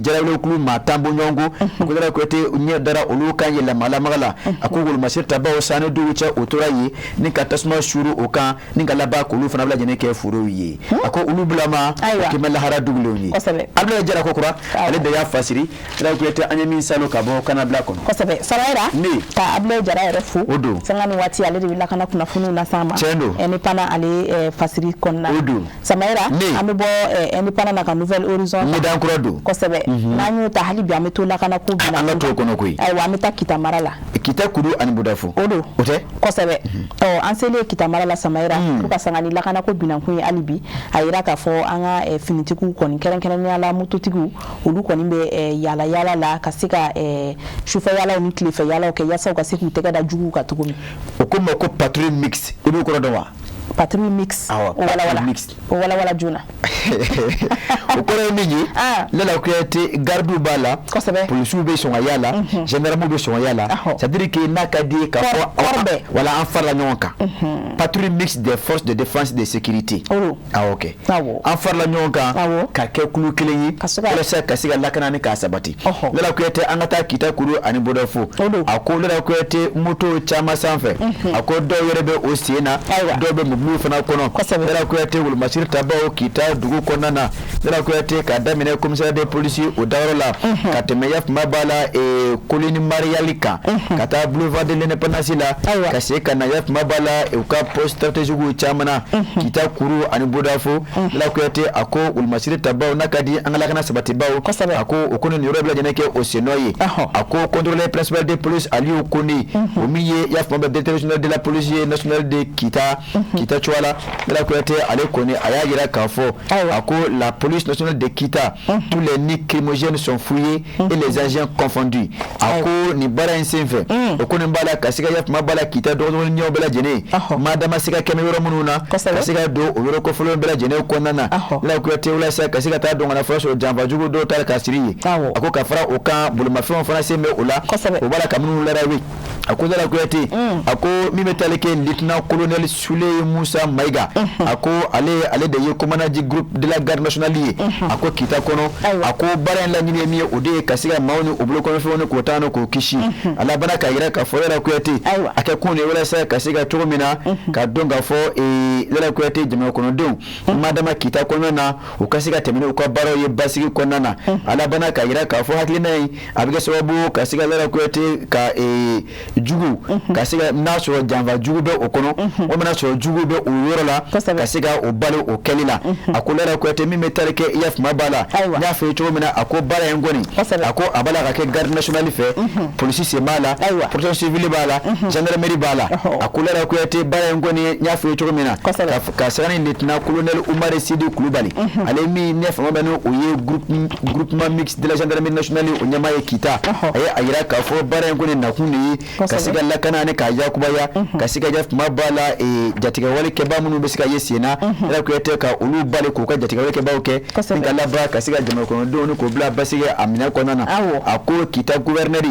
jarawele kulu maa 10 bɔ ɲɔgɔn ko. A ko Lala Kuyate, ɲɛ dara olu kan yɛlɛma lamaga la. A ko wolomasiri tabaw sani dugu cɛ, o tora yen ni ka tasuma suru o kan ni ka laban k'olu fana bɛɛ lajɛlen kɛ forow ye. A ko olu bilama o kɛmɛ lahara dugulenw ye. Abulayi Jara kokura, ale de y'a fasiri, Lala Kuyate, an ye min salo ka bɔ kanabila kɔnɔ. Kosɛbɛ, Samayira. Ne ka Abulayi Jara yɛrɛ fo. O don. Sanga ni waati, ale de bɛ lakana kunnafoniw las'an ma. Tiɲɛ don. Indépendant ale fasiri kɔnɔna. O don. Samayira, an bɛ bɔ indépendant na ka Nouvel Horizon. Ɲɛdan kura don. Kosɛbɛ, n'an y'o ta, hali bi an bɛ to lakana ko bi. An ka to o kɔnɔ koyi. Ayiwa, an bɛ taa Kita mara la. Kita kudu ani Budafo. O don. O tɛ. Kosɛbɛ. Ɔ, an selen Kita mara la, Samayira, ko ka sanga ni lakana ko binankun ye, hali bi a yira k'a fɔ an ka finitigiw kɔni, kɛrɛnkɛrɛnnenya la mototigiw, olu kɔni bɛ yaala yaala la ka se ka sufɛ yaalaw ni tilefɛ yaalaw kɛ yaasa u ka se k'u tɛgɛ da juguw kan cogo min. O ko ma ko patrouille mixte, i b'o kɔrɔ dɔn wa? Patrouille mixte. Awɔ. O walawala. Mixte. O walawala joona. O kɔrɔ ye min ye, Lala Kuyate, gardiw b'a la. Polisiw bɛ sɔn ka y'a la, gendarmew bɛ sɔn ka y'a la. C'est à dire que n'a ka di ye k'a fɔ wala an farala ɲɔgɔn kan, patrouille mixte des forces de défense et de sécurité. Ah ok, an farala ɲɔgɔn kan ka kɛ kulu kelen ye walasa ka se ka lakana ni k'a sabati. Lala Kuyate, an ka taa Kita kuru ani Bodafo. A ko Lala Kuyate, moto caman sanfɛ, a ko dɔw yɛrɛ bɛ o sen na, dɔw bɛ mobili olu fana kɔnɔ. Lala Kuyate, wolomasiri tabaw Kita dugu kɔnɔna na, Lala Kuyate, ka daminɛ commissariat de police o dayɔrɔ la, ka tɛmɛ yafuma b'a la colline Mariali kan, ka taa boulevard de l'Indépendance la, ka se ka na yafuma b'a la u ka poste stratégique caman na Kita kuru ani Bodafo. Lala Kuyate, a ko wolomasiri tabaw n'a ka di an ka lakana sabatibaw, a ko o kɔni nin yɔrɔ bɛɛ lajɛlen kɛ o sennɔ ye. A ko contrôleur principal de police Aliou Kone, o min ye yafuma bɛ directeur régional de la police nationale de Kita, Kita cogoya la, Lala Kuyate, ale kɔni a y'a jira k'a fɔ, a ko la police nationale de Kita, tous les nids crimogènes sont fouillés et les engins confondus. A ko nin baara in senfɛ, o kɔni b'a la ka se ka yafuma b'a la Kita dɔgɔdɔgɔnin ɲɛw bɛɛ lajɛlen madama se ka kɛmɛ yɔrɔ minnu na, ka se ka don o yɔrɔ kɔfɔlenw bɛɛ lajɛlen kɔnɔna na, Lala Kuyate, walasa ka se ka taa dɔn ka fura sɔrɔ janfajugu dɔw ta ka siri ye. A ko ka fara o kan, bolimafɛnw fana sen bɛ o la, o b'a la ka minnu larawe. A ko Lala Kuyate, a ko min bɛ taali kɛ lieutenant colonel Sule Musa Mayiga, a ko ale de ye commandant du groupe de la garde nationale ye, a ko Kita kɔnɔ. A ko baara in laɲini ye min ye, o de ye ka se ka maaw ni u bolokɔnɔfɛnw ni k'o taa k'o kisi. A labanna k'a yira k'a fɔ Lala Kuyate, a kɛ kun de ye walasa ka se ka cogo min na ka dɔn k'a fɔ Lala Kuyate, jamana kɔnɔdenw madama Kita kɔnɔna na, u ka se ka tɛmɛ n'u ka baaraw ye basigi kɔnɔna na. A labanna k'a yira k'a fɔ hakilina in a bɛ kɛ sababu ka se ka Lala Kuyate ka jugu ka se ka n'a sɔrɔ janfa jugu bɛ o kɔnɔ, walima n'a sɔrɔ jugu bɛ o yɔrɔ la, ka se ka o bali o kɛli la. A ko Lala Kuyate, min bɛ tali kɛ i yafuma b'a la, n y'a fɔ i ye cogo min na, a ko baara in kɔni, a ko a b'a la ka kɛ garde nationale fɛ, polisi sen b'a la, protection civile b'a la, gendarmerie b'a la. A ko Lala Kuyate, baara in kɔni, n y'a fɔ i ye cogo min na, ka sira ni lieutenant colonel Umar Sidi Kulubali, ale min ne fanga bɛ ni o ye groupement mixte de la gendarmerie nationale o ɲɛmaa ye Kita, a ye a yira k'a fɔ baara in kɔni nakun de ye ka se ka lakana ani k'a yakubaya, ka se ka yafuma b'a la jatigɛwale kɛbaa minnu bɛ se ka ye sen na, Lala Kuyate, ka olu bali k'u ka jatigɛwale kɛbaaw kɛ ni ka laban ka se ka jamana kɔnɔdenw ni k'o bila basigi a minɛ kɔnɔna na. A ko Kita gouverneur,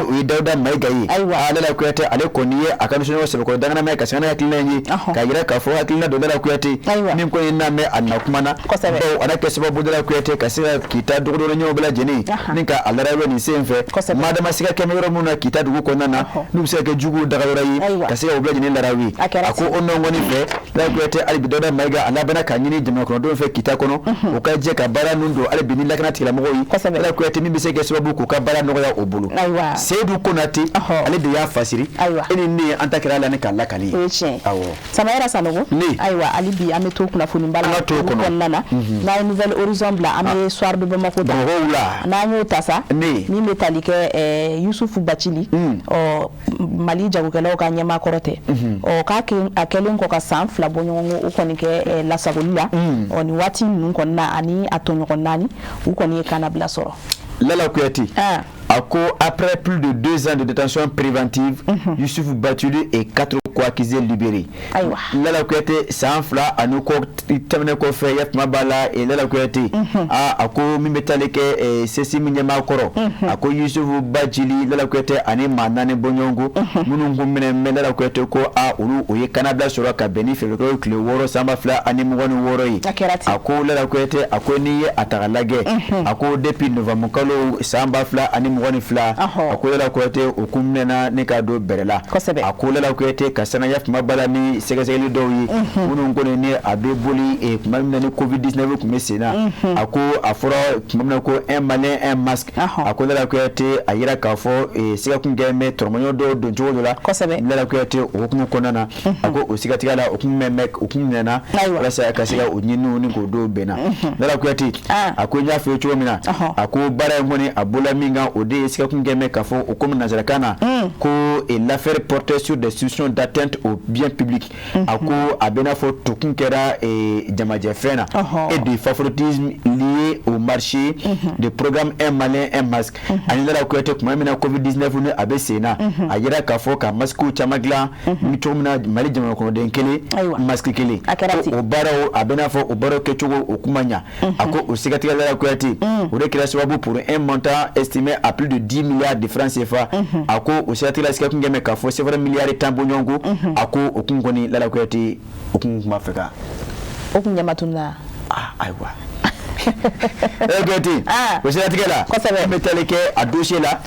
o ye Dawuda Mayiga ye, Lala Kuyate, ale kɔni ye a ka nisɔndiya sɛbɛkɔrɔ danganama ye ka sanga hakilina in ye, k'a yira k'a fɔ hakilina dɔ Lala Kuyate min kɔni n'a mɛn a na kuma na, bawo a na kɛ sababu Lala Kuyate ka se ka Kita dogodɔgɔɲɛw bɛɛ lajɛlen ni ka a larawe nin sen fɛ, madama se ka kɛmɛ yɔrɔ minnu na Kita dugu kɔnɔna na, n'u bɛ se ka kɛ juguw dagayɔrɔ ye, ka se ka o bɛɛ lajɛlen larawe. A ko o nɔngɔni fɛ, Lala Kuyate, hali bi Dawuda Mayiga a labanna k'a ɲini jamana kɔnɔdenw fɛ Kita kɔnɔ, u ka jɛ ka baara ninnu don hali bi ni lakana tigilamɔgɔw ye, Lala Kuyate, min bɛ se kɛ sababu k'u ka baara nɔgɔya o bolo. Seyidu Konate, ale de y'a fasiri, e ni ne an ta kɛra la ni k'a lakali. O ye tiɲɛ. Samayɛrɛ Sanogo. Ayiwa, hali bi an bɛ to kunnafoni ba la kɔnɔna na. N'an ye Nouvel Horizon bila, an bɛ Soir de Bamako ta. Bamakɔ wula. N'an y'o ta sa, min bɛ tali kɛ Yusufu Bacili, ɔ Mali jagokɛlaw ka ɲɛmaa kɔrɔ tɛ, ɔ k'a a kɛlen kɔ ka san 2 bɔ ɲɔgɔn o kɔni kɛ lasagoli la, ɔ nin waati ninnu kɔni na, ani a tɔɲɔgɔn naani, u kɔni ye kannabila sɔrɔ. Lala Kuyate, a ko après plus de 2 ans de détention préventive, Youssouf Bathily et quatre co-accusés libérés. Ayiwa. Lala Kuyate, san 2 ani kɔ tɛmɛnen kɔfɛ, yafuma b'a la Lala Kuyate, a ko min bɛ taali kɛ CESI min ɲɛmaa kɔrɔ, a ko Youssouf Bathily, Lala Kuyate, ani maa naani bɔɲɔgɔnko minnu kun minɛ bɛ, Lala Kuyate, ko a olu o ye kannabila sɔrɔ ka bɛn ni février tile 6 san 2026 ye. A kɛra ten. A ko Lala Kuyate, a ko n'i ye a ta k'a lajɛ, a ko depuis novembre kalo san 2022, a ko Lala Kuyate, o kun minɛna ne ka don bɛrɛ la. A ko Lala Kuyate, ka sangaya kuma ba la ni sɛgɛsɛgɛli dɔw ye minnu kɔni ni a bɛ boli tuma min na ni Covid 19 tun bɛ sen na, a ko a fɔra tuma min na ko un Malien un masque, a ko Lala Kuyate, a yira k'a fɔ siga kun kɛ bɛ tɔrɔmɔɲɔ dɔw don cogo dɔ la. Lala Kuyate, o hukumu kɔnɔna na, a ko o sigatigɛ la, o kun mɛn o kun minɛna walasa ka se ka o ɲininiw ni k'o dɔw bɛnna. Lala Kuyate, a ko n y'a fɔ i ye cogo min na, a ko baara in kɔni a bɔla min kan, o de ye siga kun kɛ bɛ k'a fɔ o komi nanzarakan na ko l'affaire portait sur des soupçons d'atteinte au bien public, a ko a bɛ n'a fɔ tokun kɛra jamajɛfɛn na, et de favoritisme lié au marché de programme un Malien un masque. Ani Lala Kuyate, tuma min na Covid 19 ni a bɛ sen na, a yira k'a fɔ ka masque caman dilan ni cogo min na Mali jamana kɔnɔden kelen masque kelen, ko o baaraw a bɛ n'a fɔ o baaraw kɛcogo o kuma ɲa. A ko o sigatigɛ, Lala Kuyate, o de kɛra sababu pour un montant estimé à plus de 10 milliards de francs CFA. A ko o siratigɛ la, siga kun kɛ k'a fɔ CFA miliyari 10 bɔ ɲɔgɔn ko, a ko o kun kɔni, Lala Kuyate, o kun b'a fɛ ka O kun ɲɛma tununa. Ah, ayiwa. Kuyate, o siratigɛ la, an bɛ taali kɛ a dossier la.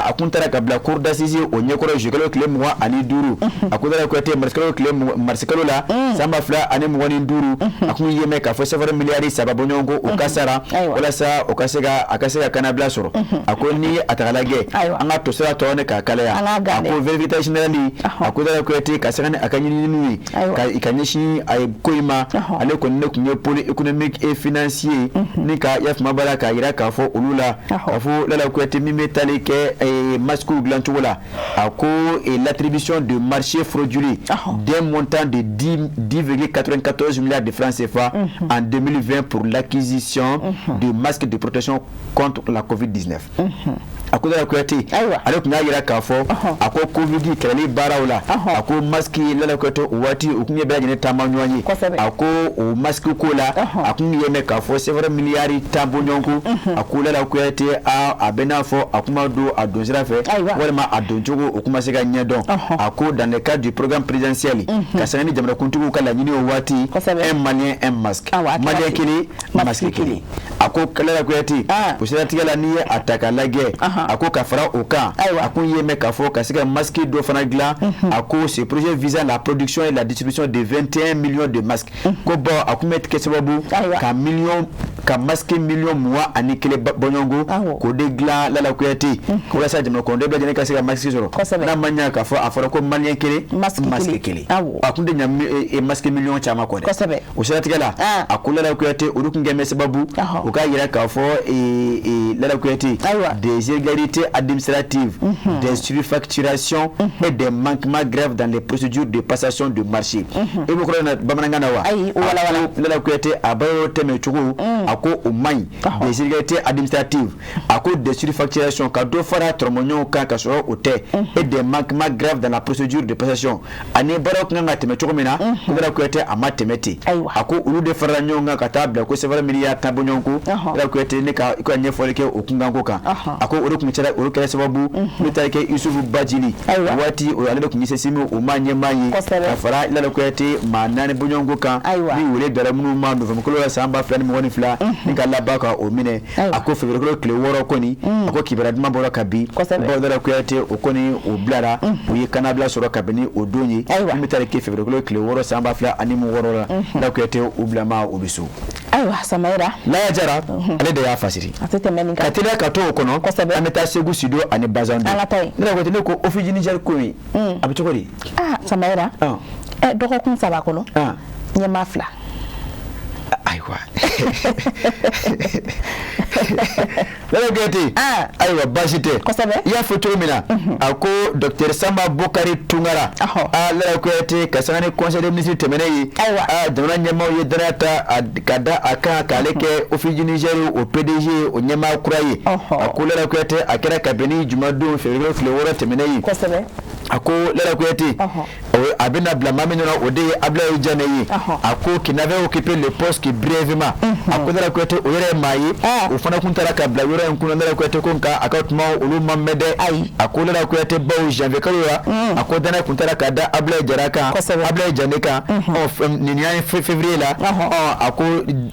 A kun taara ka bila cour d'assises o ɲɛkɔrɔ juillet kalo tile 25. A ko Lala Kuyate, marisikalo tile marisikalo la san 2025, a kun ye mɛn k'a fɔ safari miliyari 3 bɔɲɔgɔnko o ka sara walasa o ka se ka a ka se ka kanabila sɔrɔ. A ko ni a ta lajɛ, an ka tosira tɔ ne k'a kalaya. A ko vérificateur général, a ko Lala Kuyate, ka sanga ni a ka ɲininiw ye ka ɲɛsin a ye ko in ma, ale kɔni ne tun ye pôle économique et financier ni ka yafama b'a la k'a jira k'a fɔ olu la k'a fɔ Lala Kuyate, min bɛ tali kɛ masque dilancogo la, a ko l'attribution de marché frauduleux d'un montant de 10,94 milliards de francs CFA en 2020 pour l'acquisition de masques de protection contre la Covid-19. A ko Lala Kuyate, ale tun y'a jira k'a fɔ a ko Covid kɛlɛli baaraw la, a ko masque, Lala Kuyate, o waati u tun ye bɛɛ lajɛlen taama ɲɔgɔn ye. A ko o masque ko la, a tun ye mɛn k'a fɔ sɛfɛrɛ miliyari 10 bɔɲɔgɔnko. A ko Lala Kuyate, a bɛ n'a fɔ a kuma don a don sira fɛ walima a don cogo o kuma se ka ɲɛdɔn. A ko dans le cadre du programme présidentiel, ka sanga ni jamanakuntigiw ka laɲini o waati, un Malien un masque, Malien kelen masque kelen. A ko Lala Kuyate, o siratigɛ la, n'i ye a ta k'a lajɛ, a ko ka fara o kan, a kun ye mɛn k'a fɔ ka se ka masque dɔ fana dilan. A ko ce projet visant la production et la distribution de 21 millions de masques, ko bon, a kun bɛ kɛ sababu ka miliyɔn ka masque miliyɔn 21 bɔɲɔgɔnko k'o de dilan, Lala Kuyate, walasa jamana kɔnɔden bɛɛ lajɛlen ka se ka masque sɔrɔ, n'a ma ɲɛ k'a fɔ a fɔra ko Malien kelen masque kelen. A kun tɛ ɲɛ masque miliyɔn caman kɔ dɛ. O siratigɛ la, a ko Lala Kuyate, olu kun kɛ bɛ sababu u k'a jira k'a fɔ Lala Kuyate, des irrégularités administratives, des surfacturations et des manquements graves dans les procédures de passation de marché. I b'o kɔrɔ na bamanankan na wa? Ayi, o wala wala. Lala Kuyate, a baaraw tɛmɛ cogo, a ko o man ɲi. Des irrégularités administratives, a ko des surfacturations, ka dɔ fara tɔrɔmɔɲɔgɔnw kan ka sɔrɔ o tɛ, et des manquements graves dans la procédure de passation, ani baaraw kan ka tɛmɛ cogo min na, ko Lala Kuyate, a ma tɛmɛ ten. A ko olu de farala ɲɔgɔn kan ka taa bila ko sɛbɛn miliyari 10 bɔɲɔgɔnko. Lala Kuyate, ne ka i ka ɲɛfɔli kɛ o kunkanko kan, a ko o de tun kɛra, olu kɛra sababu n'o taara kɛ Isufu Bajili waati, ale de tun ye sesimi o maa ɲɛmaa ye, ka fara Lala Kuyate maa naani bɔɲɔgɔnko kan ni wele dara minnu ma novembre la san 2022, ni ka laban ka o minɛ. A ko février kalo tile 6 kɔni, a ko kibaruya duman bɔra ka bin bawo Lala Kuyate, o kɔni o bilara, u ye kannabila sɔrɔ kabini o don ye min bɛ taa kɛ février kalo tile 6 san 2026 la. Lala Kuyate, u bilama o bɛ so. Ayiwa, Samayira. Laya Jara, ale de y'a fasiri. A tɛ tɛmɛ nin kan. Ka teliya ka to o kɔnɔ, an bɛ taa Segu Sido ani Bazando. An ka taa yen. Ne ko ne ko Office du Niger ko in, a bɛ cogo di? Aa, Samayira, dɔgɔkun 3 kɔnɔ, ɲɛmaa fila. Ayiwa, Lala Kuyate, ayiwa, baasi tɛ. I y'a fɔ cogo min na, a ko docteur Samba Bokari Tunkara, a Lala Kuyate, ka sanga ni conseil des ministres tɛmɛnen ye, a jamana ɲɛmaaw ye danaya ta ka da a kan k'ale kɛ Office du Niger o PDG o ɲɛmaa kura ye. A ko Lala Kuyate, a kɛra kabini jumadon février tile 6 tɛmɛnen ye. A ko Lala Kuyate, a bɛna bila maa min nɔ, o de ye Abdoulaye Diané ye. A ko qui n'avait occupé le poste que brièvement. A ko Lala Kuyate, o yɛrɛ ye maa ye, o fana kun taara ka bila yɔrɔ in kunna, Lala Kuyate, ko nka a ka kuma olu ma mɛn dɛ. A ko Lala Kuyate, bawo janvier kalo la, a ko danaya kun taara ka da Abdoulaye Jara kan, Abdoulaye Diané kan. Ɔ, nin y'an février la. Ɔ, a ko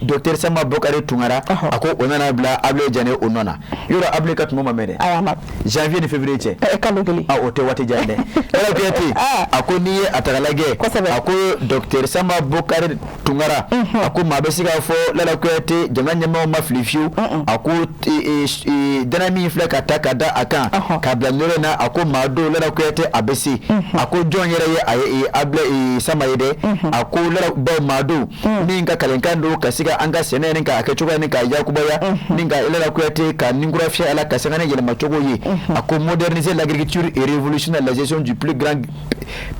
docteur Samba Bokari Tunkara, a ko o nana bila Abdoulaye Diané o nɔ na. Yɔrɔ Abdoulaye ka tuma ma mɛn dɛ, janvier ni février cɛ, kalo kelen. A o tɛ waati jan dɛ. Lala Kuyate, a ko n'i ye a ta k'a lajɛ, a ko docteur Samba Bokari Tunkara, a ko maa bɛ se k'a fɔ Lala Kuyate, jamana ɲɛmaaw ma fili fiyewu. A ko danaya min filɛ ka ta ka da a kan ka bila nɔrɔ in na, a ko maa don, Lala Kuyate, a bɛ se. A ko jɔn yɛrɛ ye a ye Abdoulaye Samba ye dɛ? A ko Lala bawo maa don min ka kalenkan don ka se ka an ka sɛnɛ ni k'a kɛ cogoya ni k'a yakubaya ni ka Lala Kuyate ka ninkura fiyɛ a la, ka sanga ni yɛlɛma cogo ye. A ko moderniser l'agriculture et révolutionner la gestion du plus grand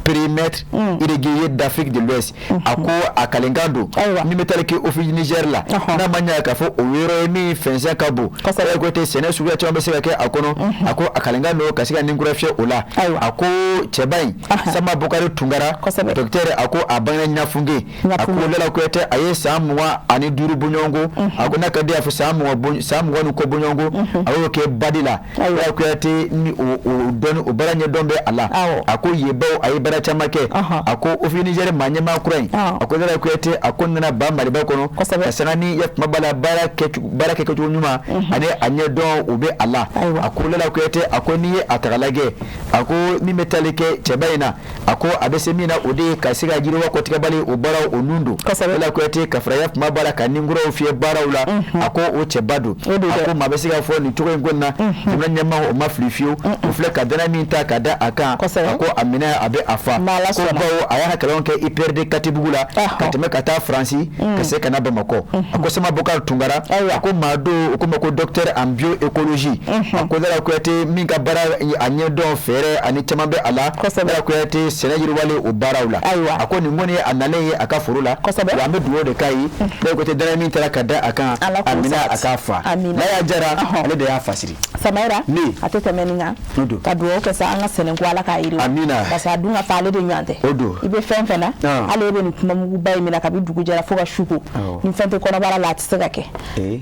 périmètre irrigué d'Afrique de l'Ouest. A ko a kalenkan don min bɛ taali kɛ Office du Niger la, n'a ma ɲɛ k'a fɔ o yɔrɔ ye min fɛnsɛn ka bon, Lala Kuyate, sɛnɛ suguya caman bɛ se ka kɛ a kɔnɔ. A ko a kalenkan don ka se ka ninkura fiyɛ o la. A ko cɛba in Samba Bokari Tunkara docteur, a ko a bangena Ɲafunke. A ko Lala Kuyate, a ye san 25 bɔɲɔgɔnko, a ko n'a ka di a fɔ san 20, san 20 ni kɔ bɔɲɔgɔnko, a y'o kɛ badi la. Lala Kuyate, ni o dɔnni o baara ɲɛdɔn bɛ a la. la. A ko yen baw a ye baara caman kɛ. A ko OFII Niger maa ɲɛmaa kura in, a ko Lala Kuyate, a ko nana ba Maliba kɔnɔ ka sanga ni ya kuma b'a la baara kɛcogo ɲuman ani a ɲɛdɔn o bɛ a la. A ko Lala Kuyate, a ko n'i ye a ta k'a lajɛ, a ko min bɛ tali kɛ cɛba in na, a ko a bɛ se min na o de ye ka se ka yiriwa kɔtigɛbali o baaraw o nun don. Lala Kuyate, ka fara ya kuma b'a la ka ninkuraw fiyɛ baaraw la, a ko o cɛba don. A ko maa bɛ se k'a fɔ nin cogo in kɔni na, jamana ɲɛmaa o ma fili fiyewu. O filɛ ka danaya min ta ka da a kan, a ko a minɛ a bɛ a fa ko bawo a y'a ka kalanw kɛ IPRD Katibugu la ka tɛmɛ ka taa Faransi ka se ka na Bamakɔ. A ko Sama Bokar Tunkara, a ko maa don o ko ma ko docteur en bioécologie. A ko Lala Kuyate min ka baara a ɲɛdɔn fɛɛrɛ ani caman bɛ a la, Lala Kuyate sɛnɛ yiriwalen o baaraw la. A ko nin kɔni ye a nalen ye a ka foro la, wa an bɛ dugawu de k'a ye. Lala Kuyate, danaya min taara ka da a kan, a minɛ a k'a fa. Laya Jara, ale de y'a fasiri. Samayira, a tɛ tɛmɛ nin kan ka dugawu kɛ sa an ka sɛnɛko Ala k'a yiriwa, parce que a dun ka fa ale de ɲɔgɔn tɛ. I bɛ fɛn fɛn na, hali e bɛ nin kumamuguba in minɛ kabi dugu jɛra fo ka su ko, ni fɛn tɛ kɔnɔbara la a tɛ se ka kɛ.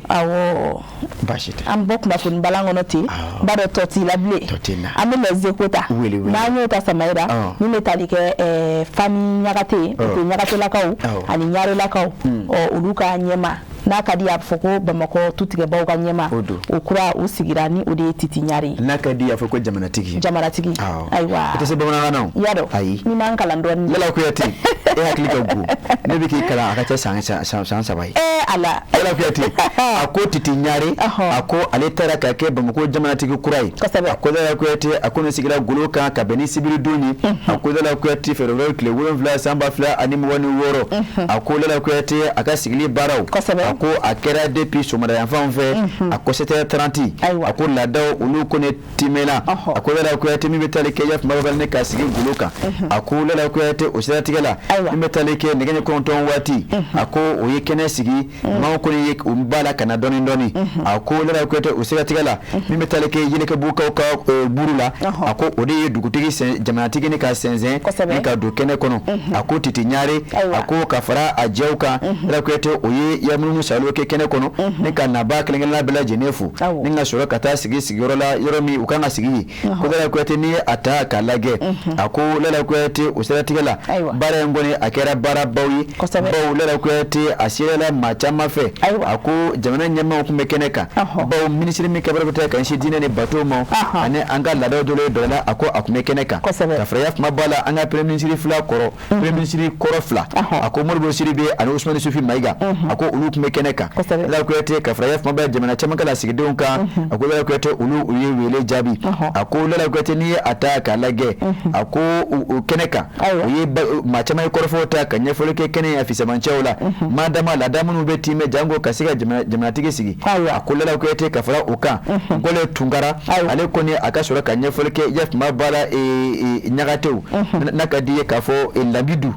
Awɔ, an bɔ kunnafoni balan kɔnɔ ten, n b'a dɔn tɔ t'i la bilen. An bɛ Les Échos ta, n'an y'o ta Samayira, min bɛ tali kɛ famille Ɲagate, o tɛ Ɲagatelakaw ani Ɲarelakaw, ɔ olu ka ɲɛmaa n'a ka di a bɛ fɔ ko Bamakɔ tutigɛbaw ka ɲɛmaa o kura o sigira ni o de ye Titi Ɲare ye. N'a ka di a fɔ ko jamanatigi. Jamanatigi, ayiwa. I tɛ se bamanankan na o. I y'a dɔn. Ayi. N'i m'an kalan dɔɔnin. Lala Kuyate, e hakili ka go, ne bɛ k'i kalan a ka ca san 3 ye. Ee Ala. Lala Kuyate, a ko Titi Ɲare, a ko ale taara ka kɛ Bamakɔ jamanatigi kura ye. Kosɛbɛ. A ko Lala Kuyate, a ko nin sigira golo kan ka bɛn ni sibiridon ye. A ko Lala Kuyate, février tile 7 san 2026. A ko Lala Kuyate, a ka sigili baaraw. Kosɛbɛ. A ko a kɛra depuis sɔgɔmada yanfanw fɛ, a ko 7h30, a ko laadaw olu kɔni timɛna. A ko Lala Kuyate, min bɛ tali kɛ yafama ne ka sigi golo kan, a ko Lala Kuyate o siratigɛ la, min bɛ tali kɛ nɛgɛ ɲɛ 9 waati, a ko o ye kɛnɛ sigi, maaw kɔni ye u b'a la ka na dɔɔni dɔɔni. A ko Lala Kuyate o siratigɛ la, min bɛ tali kɛ Yɛlɛkɛbugukaw ka buru la, a ko o de ye dugutigi jamanatigi ni ka sɛnsɛn ni ka don kɛnɛ kɔnɔ. A ko Titi Ɲare, a ko ka fara a jɛw kan, Lala Kuyate o ye yamununu salo kɛ kɛnɛ kɔnɔ ni ka nabaa kelen-kelenna bɛɛ lajɛlen fo ni ka sɔrɔ ka taa sigi sigiyɔrɔ la, yɔrɔ min u kan ka sigi yen. Ko Lala Kuyate, n'i ye a ta k'a lajɛ, a ko Lala Kuyate o siratigɛ la, baara in kɔni a kɛra baarabaw ye, bawo Lala Kuyate a seerela maa caman fɛ. A ko jamana ɲɛmaaw tun bɛ kɛnɛ kan, bawo minisiri min ka baara bɛ taa ka ɲɛsin diinɛ ni bato ma ani an ka laadaw dɔ ye bɛrɛla, a ko a tun bɛ kɛnɛ kan. Ka fara yafama b'a la an ka premier ministre fila kɔrɔ, premier ministre kɔrɔ fila, a ko Modibo Sidibe ani Usumani Sufi Mayiga, a ko olu tun bɛ kɛnɛ kan. Lala Kuyate, ka fara yafama b'a jamana caman ka lasigidenw kan, a ko Lala Kuyate olu u ye wele jaabi. A ko Lala Kuyate, n'i ye a ta k'a lajɛ, a ko o kɛnɛ kan u ye maa caman ye kɔrɔfɔw ta ka ɲɛfɔli kɛ kɛnɛ in fisamancɛw la, madama laada minnu bɛ timɛ jango ka se ka jamanatigi sigi. A ko Lala Kuyate, ka fara o kan, Gɔlɛ Tunkara, ale kɔni a ka sɔrɔ ka ɲɛfɔli kɛ yafama b'a la Ɲagatew, n'a ka di ye k'a fɔ Lamidou,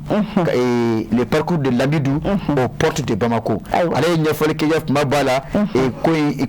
le parcours de Lamidou aux portes de Bamako, ale ye ɲɛfɔli kɛ yafama b'a la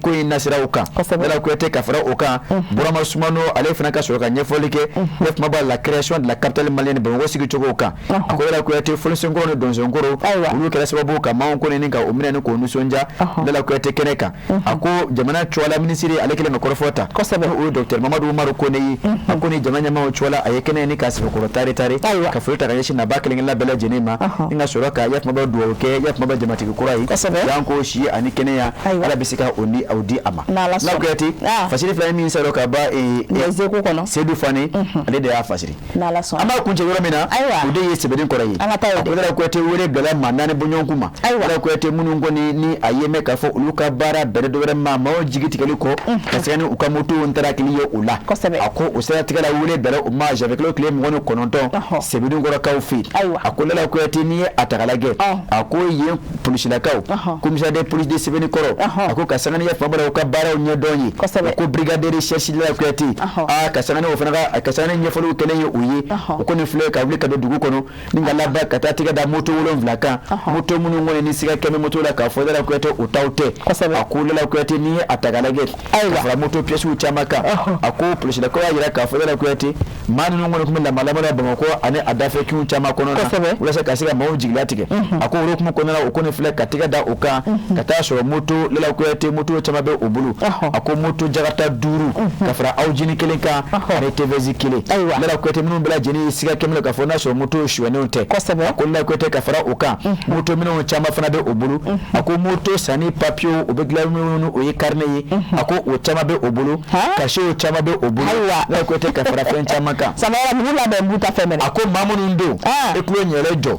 ko in nasiraw kan. Lala Kuyate, ka fara o kan, Burama Sumano, ale fana ka sɔrɔ ka ɲɛfɔli kɛ yafama b'a la création de la capitale malienne Bamakɔ sigicogo kan. A ko Lala Kuyate, fɔlisenkɔrɔ ni dɔnsenkɔrɔ olu kɛra sababu ka maaw kɔni ni ka o minɛ ni k'o nisɔndiya Lala Kuyate kɛnɛ kan. A ko jamana cogoya minisiri ale kɛlen ka kɔrɔfɔ ta, o ye docteur Mamadu Umaru Kone ye. A ko ni jamana ɲɛmaaw cogoya la, a ye kɛnɛ ni k'a sɛbɛkɔrɔ tari tari ka foli ta ka ɲɛsin nabaa kelen-kelenna bɛɛ lajɛlen ma, ni ka sɔrɔ ka yafama bɛ dugawu kɛ yafama bɛ jamatigi kura ye, yan ko si ani kɛnɛya, Ala bɛ se ka o ni aw di a ma. Lala Kuyate, fasiri fila ye min sɔrɔ ka ban Les Échos kɔnɔ, Seydou Fane ale de y'a fasiri. An b'a kuncɛ yɔrɔ min na, o de ye sɛbɛnni kɔrɔ ye. A ko Lala Kuyate wele bila maa 4 bɔɲɔgɔnkun ma. Lala Kuyate minnu kɔni ni a ye mɛn k'a fɔ olu ka baara bɛrɛ dɔ wɛrɛ ma maaw jigi tigɛli kɔ ka se ni u ka moto tarakili ye o la. A ko o siratigɛ la, wele bila u ma janvier kalo tile 29 Sebenikɔrɔkaw fɛ yen. A ko Lala Kuyate, n'i ye a ta k'a lajɛ, a ko yen polisilakaw, commissariat de police de Sebenikɔrɔ, a ko ka sanga ni yafama u ka baaraw ɲɛdɔn ye, o ko brigade de recherche Lala Kuyate, aa ka sanga ni o fana ka sanga ni ɲɛfɔliw kɛlen ye o ye, o kɔni filɛ ka wuli ka don dugu kɔnɔ ni ka laban ka taa tigɛ da moto 7 kan, moto minnu kɔni ni siga kɛmɛ moto la k'a fɔ Lala Kuyate o taw tɛ. A ko Lala Kuyate n'i ye a ta k'a lajɛ ka fara moto pièces caman kan, a ko polisilakaw y'a jira k'a fɔ Lala Kuyate maa ninnu kɔni tun bɛ lamalama la Bamakɔ ani a dafɛ kinw caman kɔnɔ na walasa ka se ka maaw jigilatigɛ. A ko o hukumu kɔnɔna la, o kɔni filɛ ka tigɛ da o kan ka taa sɔrɔ moto Lala Kuyate moto caman bɛ o bolo. A ko moto Jakarta 5 ka fara Audi 1 kan ani TVS 1. Lala Kuyate minnu bɛɛ lajɛlen ye siga kɛmɛ k'a fɔ n'a sɔrɔ moto sonyɛnenw tɛ. A ko Lala Kuyate ka fara o kan, moto minɛnw caman fana bɛ o bolo. A ko moto sanni papiyew o bɛ dilan minnu o ye carnet ye, a ko o caman bɛ o bolo, cachetw caman bɛ o bolo. Lala Kuyate ka fara fɛn caman kan. Samayɛrɛ, ninnu labɛn b'u ta fɛn minɛ. A ko maa minnu don, e tulo ɲɛrɛ jɔ.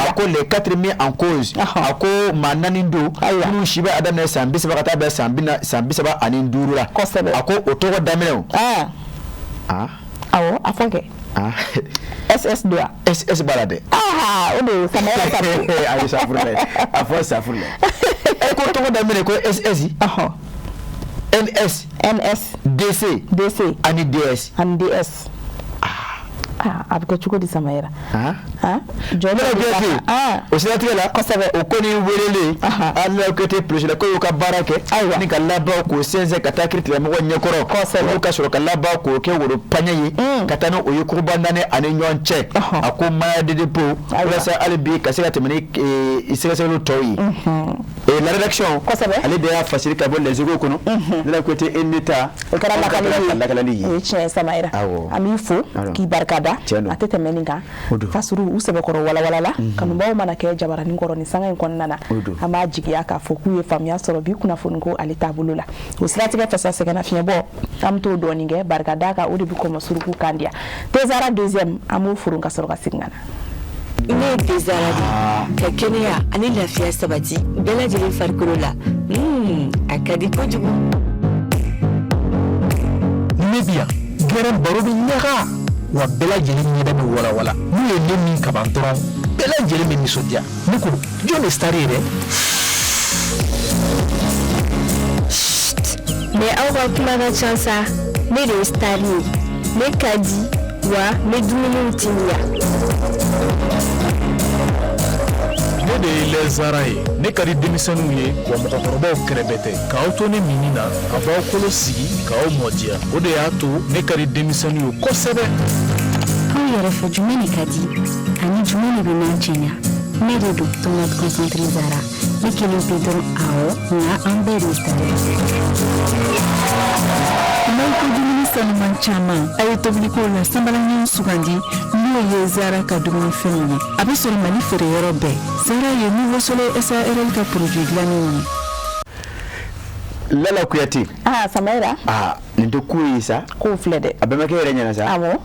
A ko les 4 mis en cause, a ko maa 4 don minnu si bɛ a daminɛ san 30 ka taa bɛn san 35 la. A ko o tɔgɔ daminɛw. Awɔ, a fɔ kɛ. SS don wa? SS b'a la dɛ. O de ye Samayɛrɛ ta. Ayi, safurulayi, a fɔ safurulayi. E ko tɔgɔ daminɛ ko SS. NS. NS. DC. DC. Ani DS. Ani DS. A bɛ kɛ cogo di Samayɛrɛ? Jɔn o siratigɛ la, kosɛbɛ, o kɔni welelen Lala Kuyate polisilakaw y'u ka baara kɛ. Ayiwa, ni ka laban k'o sɛnsɛn ka taa kiiritigɛmɔgɔw ɲɛkɔrɔ. Kosɛbɛ, olu ka sɔrɔ ka laban k'o kɛ woro paɲɛ ye ka taa n'o ye kogoba 4 ani ɲɔgɔn cɛ. A ko mandat de dépôt walasa hali bi ka se ka tɛmɛ ni sɛgɛsɛgɛliw tɔw ye. La rédaction, kosɛbɛ, ale de y'a fasiri ka bɔ Les Échos kɔnɔ. Lala Kuyate e ne ta o kɛra lakalali ye. O ye tiɲɛ ye Samayɛrɛ, an b'i fo k'i barika da. A tɛ tɛmɛ nin kan, fasuru u sɛbɛkɔrɔ walawalala. Kanubaw mana kɛ jabaranin kɔrɔ nin sanga in kɔnɔna na, an b'a jigiya k'a fɔ k'u ye faamuya sɔrɔ bi kunnafoni ko ale taabolo la. O siratigɛ fasa sɛgɛnnafiɲɛbɔ, an bɛ t'o dɔɔnin kɛ barika da kan, o de bɛ kɔmɔ suruku kan diya. Tezara deuxième, an b'o furu ka sɔrɔ ka segin ka na. Ne ye Tezara de ka kɛnɛya ani lafiya sabati bɛɛ lajɛlen farikolo la. A ka di kojugu. Ne bi yan gɛrɛn baro bɛ ɲaga wa bɛɛ lajɛlen ɲɛda bɛ walawala. N'u ye ne min kaban dɔrɔn bɛɛ lajɛlen bɛ nisɔndiya. Ne ko jɔn de star ye dɛ? Mais aw ka kuma ka ca sa. Ne de ye star ye. Ne ka di wa n bɛ dumuniw timiya. Ne de ye Lɛzara ye. Ne ka di denmisɛnninw ye wa mɔgɔkɔrɔbaw kɛrɛbɛ tɛ. K'aw to ne minni na, a b'aw kolo sigi k'aw mɔdiya. O de y'a to ne ka di denmisɛnninw ye kosɛbɛ. Aw yɛrɛ fɛ jumɛn de ka di ani jumɛn de bɛ n'an cɛɲa? Ne de don tomate concentré Zara. Ne kelen pe dɔrɔn, awɔ, nka an bɛɛ de ye star ye. N'aw ko dumuni sanuman caman, a ye tobiliko la sanbalaɲin sugandi n'o ye Zara ka dumunifɛnw ye. A bɛ sɔrɔ Mali feereyɔrɔ bɛɛ. Zara ye Nouveau Soleil SARL ka produit dilannenw ye. Lala Kuyate. Samayɛrɛ. Nin tɛ ko ye sa. Ko filɛ dɛ. A bɛɛ ma kɛ yɛrɛ ɲɛna sa. Awɔ.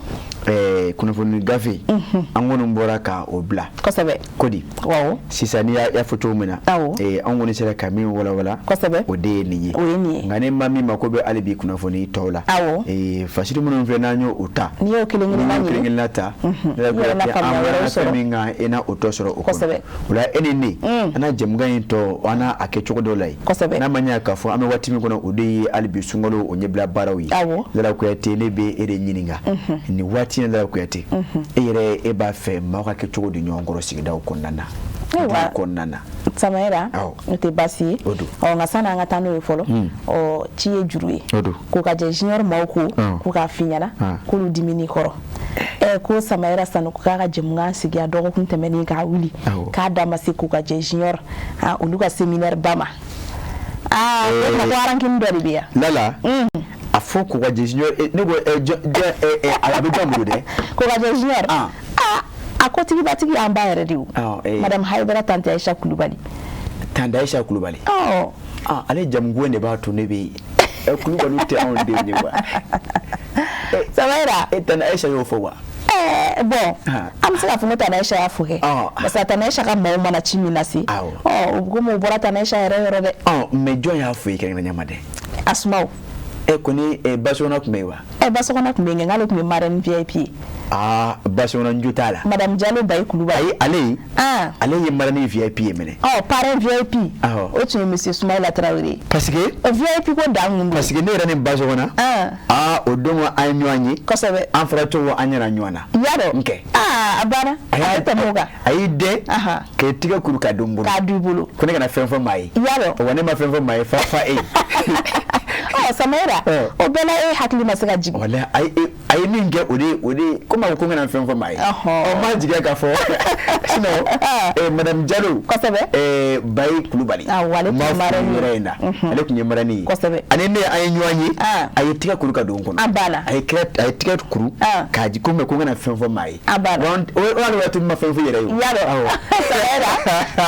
Kunnafoni gafe an kɔni bɔra ka o bila. Kosɛbɛ. Ko di? Awɔ. Sisan n'i y'a fɔ cogo min na. Awɔ. An kɔni sera ka min walawala. Kosɛbɛ. O de ye nin ye. O ye nin ye. Nka ni maa min mako bɛ hali bi kunnafoni tɔw la. Awɔ. Fasiri minnu filɛ n'an y'o ta. N'i y'o kelen kelenna ɲini. Kelen kelenna ta. I yɛrɛ na faamuya wɛrɛw sɔrɔ. An min kan e na o tɔ sɔrɔ o kɔnɔ. Kosɛbɛ. O la e ni ne. An na jɛmukan in tɔ an n'a a kɛ cogo dɔ la yen. Kosɛbɛ. N'a ma ɲɛ k'a fɔ an bɛ waati min kɔnɔ o de ye hali bi sunkalo o ɲɛbila baaraw ye. Awɔ. Lala Kuyate ne bɛ e de ɲininka. Nin waati in Lala Kuyate. E yɛrɛ e b'a fɛ maaw ka kɛ cogo di ɲɔgɔn kɔrɔ sigidaw kɔnɔna na. Ayiwa. Kɔnɔna na. Samayɛrɛ, o tɛ baasi ye. O don. Nka sani an ka taa n'o ye fɔlɔ, ci ye juru ye. O don. Ko ka jɛ junior maaw ko k'u k'a f'i ɲɛna k'olu dimini kɔrɔ. Ko Samayɛrɛ Sanogo k'a ka jɛmukan sigi a dɔgɔkun tɛmɛnen k'a wuli k'a da ma se k'u ka jɛ junior olu ka séminaire ba ma. O tuma ko rancune dɔ de bɛ yan. Lala. A fɔ ko ka jɛ junior ne ko a bɛ jɔn bolo dɛ? Ko ka jɛ junior. A ko tigibatigi y'an ba yɛrɛ de ye o. Madame Hayidara Tante Ayisa Kulubali. Tante Ayisa Kulubali. Ale jamuko de b'a to ne bɛ yen. Kulubaliw tɛ anw denw ye wa. Samayɛrɛ. Tante Ayisa y'o fɔ wa. Bon, an bɛ se k'a fɔ ko Tante Ayisa y'a fɔ kɛ. Parce que Tante Ayisa ka maaw mana ci min lase. O komi o bɔra Tante Ayisa yɛrɛ yɔrɔ dɛ. Mais jɔn y'a fɔ i kɛrɛnkɛrɛnnenya ma dɛ? Asumaw. E kɔni Basɔgɔnna tun bɛ yen wa? Basɔgɔnna tun bɛ yen, k'ale tun bɛ marraine VIP ye. Aa, Basɔgɔnna, n jo t'a la. Madame Diallo Bayi Kulubali. Ayi, ale ye marraine VIP ye minɛ. Ɔ, parrain VIP, o tun ye monsieur Soumaïla Traoré. Parce que VIP ko dan kun don. Parce que ne yɛrɛ ni Basɔgɔnna, aa, o don an ye ɲɔgɔn ye. Kosɛbɛ. An fɔra cogo, an ɲɛna ɲɔgɔn na. I y'a dɔn. N kɛ. Aa, a banna. A tɛ tɛmɛ o kan. A y'i dɛn k'i tigɛ kuru k'a don n bolo. K'a don i bolo. Ko ne kana fɛn fɔ maa ye. I y'a dɔn. Wa ne ma fɛn fɔ maa ye fa e ye. Ɔ, Samayira, o bɛɛ la e hakili ma se ka jigin. Walahi, a ye min kɛ, o de komi a ko ko n kana fɛn fɔ maa ye. Ɔ, n m'a jigiya k'a fɔ sinon madame Diallo. Kosɛbɛ. Bayi Kulubali. Awɔ, ale tun ye marraine ye. Yɔrɔ in na, ale tun ye marraine ye. Kosɛbɛ. Ani ne, an ye ɲɔgɔn ye. A ye tigɛ kuru ka don n kɔnɔ. A banna. A ye tigɛ kuru k'a ji ko ko n kana fɛn fɔ maa ye. A banna. O hali waati ma fɛn fɔ i yɛrɛ ye. I y'a dɔn. Samayira,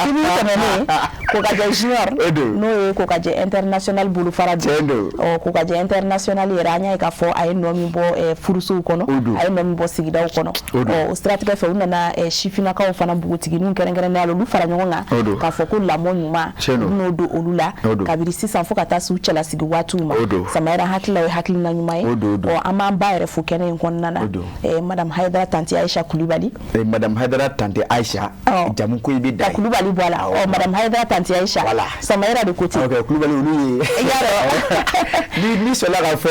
sibiri tɛmɛnen, Kokajɛ Junior, n'o ye Kokajɛ International bolofara. Tiɲɛ don. Ɔ, Kokajɛ International yɛrɛ, an y'a ye k'a fɔ a ye nɔ min bɔ furusow kɔnɔ, a ye nɔ min bɔ sigidaw kɔnɔ. Ɔ, o siratigɛ fɛ, u nana sifinnakaw fana, npogotigininw kɛrɛnkɛrɛnnenya la, olu fara ɲɔgɔn kan k'a fɔ ko lamɔ ɲuman, u bɛn'o don olu la kabini sisan fo ka taa se u cɛlasigi waatiw ma. Samayira, hakili la, o ye hakilina ɲuman ye. Ɔ, an b'an ba yɛrɛ fo kɛnɛ in kɔnɔna na, madame Hayidara Tante Ayisa Kulibali. Madame Hayidara Tante Ayisa, jamu ko i bɛ da ye. Ka Kulubali bɔ a la. Ɔ, madame Hayidara Tante Ayisa. Voilà. Samayira de ko ten. Ok, Kulubali olu ye. I y'a dɔn. Ni sɔnna k'a fɔ,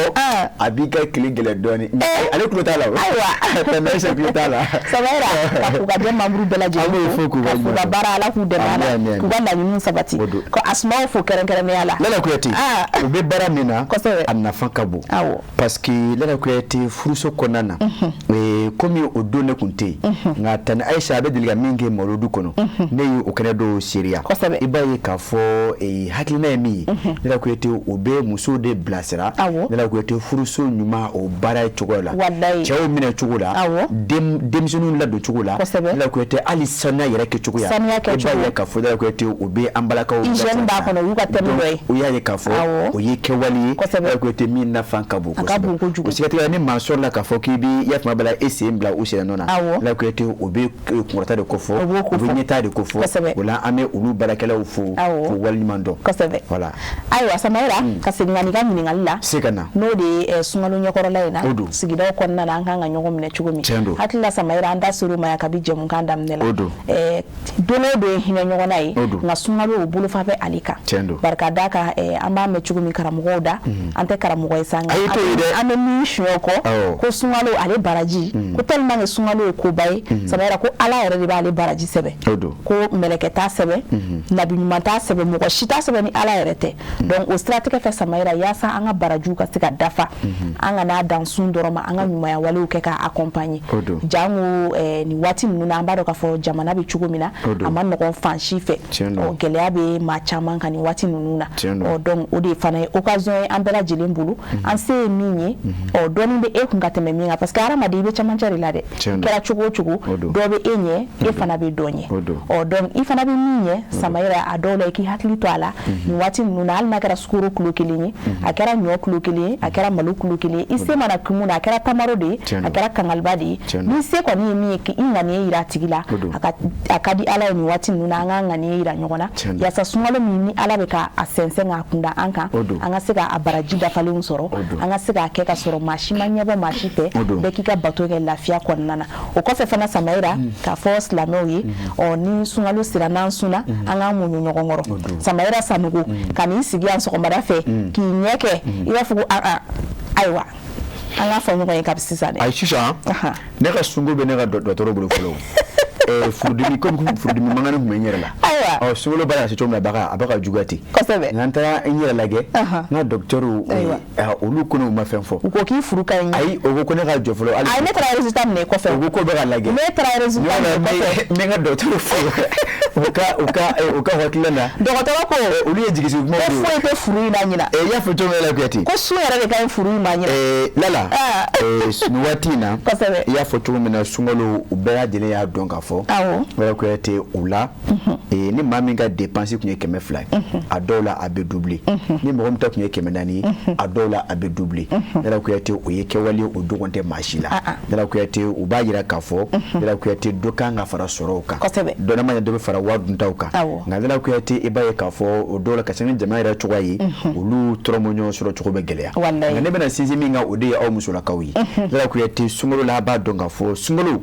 a b'i ka tile gɛlɛn dɔɔnin. Ale tulo t'a la o. Ayiwa. Tante Ayisa tulo t'a la. Samayira, ka Kokajɛ membre bɛɛ lajɛlen An b'o fo k'u ka f'u ka baara, Ala k'u dɛmɛ a la, k'u ka laɲiniw sabati, ko Asumaw fo kɛrɛnkɛrɛnnenya la. Lala Kuyate, u bɛ baara min na, kosɛbɛ, a nafa ka bon. Awɔ. Parce que Lala Kuyate, furuso kɔnɔna na, komi o don ne tun tɛ yen, nka Tante Ayisa a bɛ deli ka min kɛ Mawuludu kɔnɔ, ne ye o kɛnɛ dɔw seereya. Kosɛbɛ. I b'a ye k'a fɔ hakilina ye min ye, Lala Kuyate, o bɛ musow de bilasira. Awɔ. Lala Kuyate, furuso ɲuman, o baara cogo la. Walayi. Cɛw minɛ cogo la. Awɔ. Denmisɛnninw ladon cogo la. Kosɛbɛ. Lala Kuyate, hali sanuya yɛrɛ kɛcogoya. Sanuya kɛcogo. I b'a ye k'a fɔ Lala Kuyate, o bɛ an balakaw. Hygiène b'a kɔnɔ, o y'u ka thème dɔ ye. O y'a ye k'a fɔ o ye kɛwale ye. Kosɛbɛ. Lala Kuyate, min nafa ka bon A ka bon kojugu. O siratigɛ la, ni maa sɔrɔla k'a fɔ k'i b'i ya tuma bɛɛ la e sen bila u sen nɔ na. Awɔ. Lala Kuyate, o bɛ kunkɔrɔta de kofɔ. O b'o kofɔ. O bɛ ɲɛtaa de kofɔ. Kosɛbɛ. O la, an bɛ olu baarakɛlaw fo. Awɔ. K'u waleɲuman dɔn. Kosɛbɛ. Voilà. Ayiwa Samayira, ka segin ka n'i ka ɲininkali la. Se ka na. N'o de ye sunkalo ɲɛkɔrɔla in na. O don. Sigidaw kɔnɔna na, an kan ka ɲɔgɔn minɛ cogo min. Tiɲɛ don. Hakili la Samayira, an da ser'o ma yan kabi jɛmukan daminɛ la. O don. Don o don ye hinɛ ɲɔgɔnna ye. O don. Nka sunkalo, o bolofa bɛ ale kan. Tiɲɛ don. Barika da kan, an b'a mɛn cogo min karamɔgɔw da, an tɛ karamɔgɔ ye sa, nka Ayi, t'o ye dɛ. an bɛ min suɲɛ o kɔ, Awɔ. ko sunkalo ale baraji, ko tellement que sunkalo ye koba ye, Samayira, ko Ala yɛrɛ de b'ale baraji sɛbɛn. O don. Ko mɛlɛkɛ t'a sɛbɛn, nabi ɲuman t'a sɛbɛn, mɔgɔ si t'a sɛbɛn ni Ala yɛrɛ tɛ. Donc o siratigɛ fɛ Samayira, yaasa an ka barajiw ka se ka dafa, an ka n'a dan sun dɔrɔn ma, an ka ɲumanya walew kɛ k'a accompagner. O don. Jango nin waati ninnu na, an b'a dɔn k'a fɔ jamana bɛ cogo min na, O don. a ma nɔgɔn fan si fɛ. Tiɲɛ don. Ɔ, gɛlɛya bɛ maa caman kan nin waati ninnu na. Tiɲɛ don. Ɔ, donc o de fana ye occasion ye an bɛɛ lajɛlen bolo, an se ye min ye. Ɔ, dɔɔni bɛ e kun ka tɛmɛ min kan, parce que hadamaden, i bɛ camancɛ de la dɛ. Tiɲɛ don. Kɛra cogo o cogo, O don. dɔ bɛ e ɲɛ, e fana bɛ dɔ ɲɛ. O don. Ɔ, donc i fana bɛ min ɲɛ Samayira, a dɔw la, i k'i hakili to a la nin waati ninnu na, hali n'a kɛra sukaro kilo kelen ye, a kɛra ɲɔ kilo kelen ye, a kɛra malo kilo kelen ye, i se mana kun mun na, a kɛra tamaro de ye, Tiɲɛ don. a kɛra kangaliba de ye, Tiɲɛ don. ni se kɔni ye min ye, k'i ŋaniye yira a tigi la. O don. A ka di Ala ye nin waati ninnu na, an k'an ŋaniye yira ɲɔgɔn na, Tiɲɛ don. yaasa sunkalo min ni Ala bɛ ka a sɛnsɛn k'a kunda an kan, O don. an ka se ka a baraji dafalenw sɔrɔ, O don. an ka se k'a kɛ ka sɔrɔ maa si ma ɲɛbɔ maa si fɛ, O don. bɛɛ k'i ka bato kɛ lafiya kɔnɔna na. O kɔfɛ fana Samayira, k'a fɔ silamɛw ye, ɔ, ni sunkalo sera, n'an sunna, an k'an muɲu ɲɔgɔn kɔrɔ. Samayira Sanogo, ka n'i sigi yan sɔgɔmada fɛ k'i ɲɛ kɛ i b'a fɔ ko a ayiwa, an k'a fɔ ɲɔgɔn ye kabi sisan dɛ. Ayi, sisan ne ka sunko bɛ ne ka dɔgɔtɔrɔ bolo fɔlɔ. Furudimi, komi furudimi mankan tun bɛ n yɛrɛ la. Ayiwa. Ɔ, sunkalo baara ka se cogo min na, a bɛ ka juguya ten. Kosɛbɛ. Nka n taara n yɛrɛ lajɛ, n ka dɔgɔtɔrɔw, Ayiwa. olu ko ne u ma fɛn fɔ. U ko k'i furu ka ɲi. Ayi, o ko ko ne ka jɔ fɔlɔ hali. Ayi, ne taara résultat minɛ i kɔfɛ. U ko k'o bɛ ka lajɛ. Ne taara résultat minɛ i kɔfɛ. N bɛ n ka dɔgɔtɔrɔ fo u ka hakilina na. Dɔgɔtɔrɔ ko. Olu ye jigisigi kumaw ko de ye. foyi tɛ furu in na ɲina. I y'a fɔ cogo min na Kuyate. Ko sun yɛrɛ de ka ɲi furu in ma ɲina. Lala, nin waati in na. Kosɛbɛ. I y'a fɔ cogo min na, sunkalo, u bɛɛ lajɛlen y'a dɔn k'a fɔ. Awɔ. Lala Kuyate, u la, ni maa min ka dépense tun ye 200 ye, a dɔw la a bɛ doubler. Ni mɔgɔ min ta tun ye 400 ye, a dɔw la a bɛ doubler. Lala Kuyate, o ye kɛwale ye, o dogon tɛ maa si la. Lala Kuyate, u b'a jira k'a fɔ, Lala Kuyate, dɔ kan ka fara sɔrɔw kan. Kosɛbɛ. Dɔ n'a ma ɲɛ, dɔ bɛ fara wari duntaw kan. Nka Lala Kuyate, i b'a ye k'a fɔ o dɔw la, ka se ni jama yɛrɛ cogoya ye, olu tɔrɔmɔ ɲɔgɔn sɔrɔ cogo bɛ gɛlɛya. Nka ne bɛna sinsin min kan, o de ye aw musolakaw ye. Lala Kuyate, sunkalo la, a b'a dɔn k'a fɔ sunkalo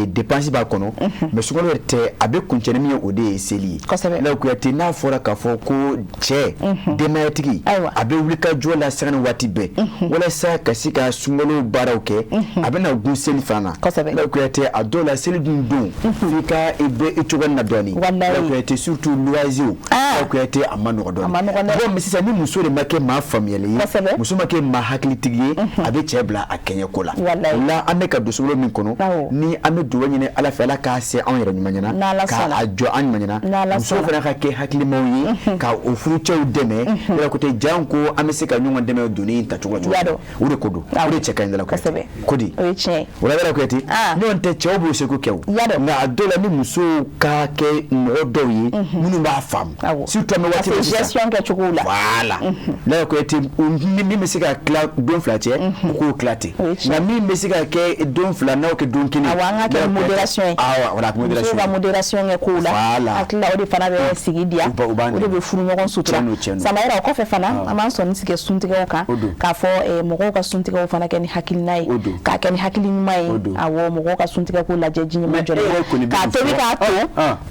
dépense b'a kɔnɔ, mais sunkalo yɛrɛ tɛ, a bɛ kuncɛ ni min ye, o de ye seli ye. Lala Kuyate, n'a fɔra k'a fɔ ko cɛ denbayatigi, a bɛ wuli ka jɔ la sanga ni waati bɛɛ walasa ka se ka sunkalo baaraw kɛ, a bɛna gun seli fana na. Lala Kuyate, a dɔw la, seli dun don, f'i ka i bɛ i cogo na dɔɔni. Lala Kuyate, surtout loyer, Lala Kuyate, a ma nɔgɔ dɔɔni. Bon, mais sisan, ni muso de ma kɛ maa faamuyalen ye, muso ma kɛ maa hakilitigi ye, a bɛ cɛ bila a kɛɲɛ ko la. O la, an bɛ ka don sunkalo min kɔnɔ, ni an bɛ dugawu ɲini Ala fɛ, Ala k'a se anw yɛrɛ ɲuman ɲɛna, k'a jɔ an ɲuman ɲɛna, musow fana ka kɛ hakilimaw ye ka o furucɛw dɛmɛ. Lala Kuyate, janko an bɛ se ka ɲɔgɔn dɛmɛ donni in tacogo la cogo, o de ko don, o de cɛ ka ɲi. Lala Kuyate, ko di? O ye tiɲɛ ye. O la, Lala Kuyate, ɲɔgɔn tɛ, cɛw b'u seko kɛ o, nka a dɔw la, ni musow ka kɛ mɔgɔ dɔw ye minnu b'a faamu, surtout an bɛ waati min sisan, gestion kɛcogo la. Voilà, Lala Kuyate, min bɛ se ka tila don 2 cɛ, u k'o tila ten, nka min bɛ se ka kɛ don 2, n'aw kɛ don 1. Awɔ, an ka kɛ modération ye. Awɔ, voilà, modération. Musow ka modération kɛ kow la. Voilà. Hakili la, o de fana bɛ sigi diya, o de bɛ furu ɲɔgɔn sutura. Samayira, o kɔfɛ fana, an b'an sɔnni sigi suntigɛw kan, k'a fɔ mɔgɔw ka suntigɛw fana kɛ ni hakilina ye, k'a kɛ ni hakili ɲuman ye. Awɔ, mɔgɔw ka suntigɛ ko lajɛ ji ɲuman jɔlen, k'a tobi k'a to,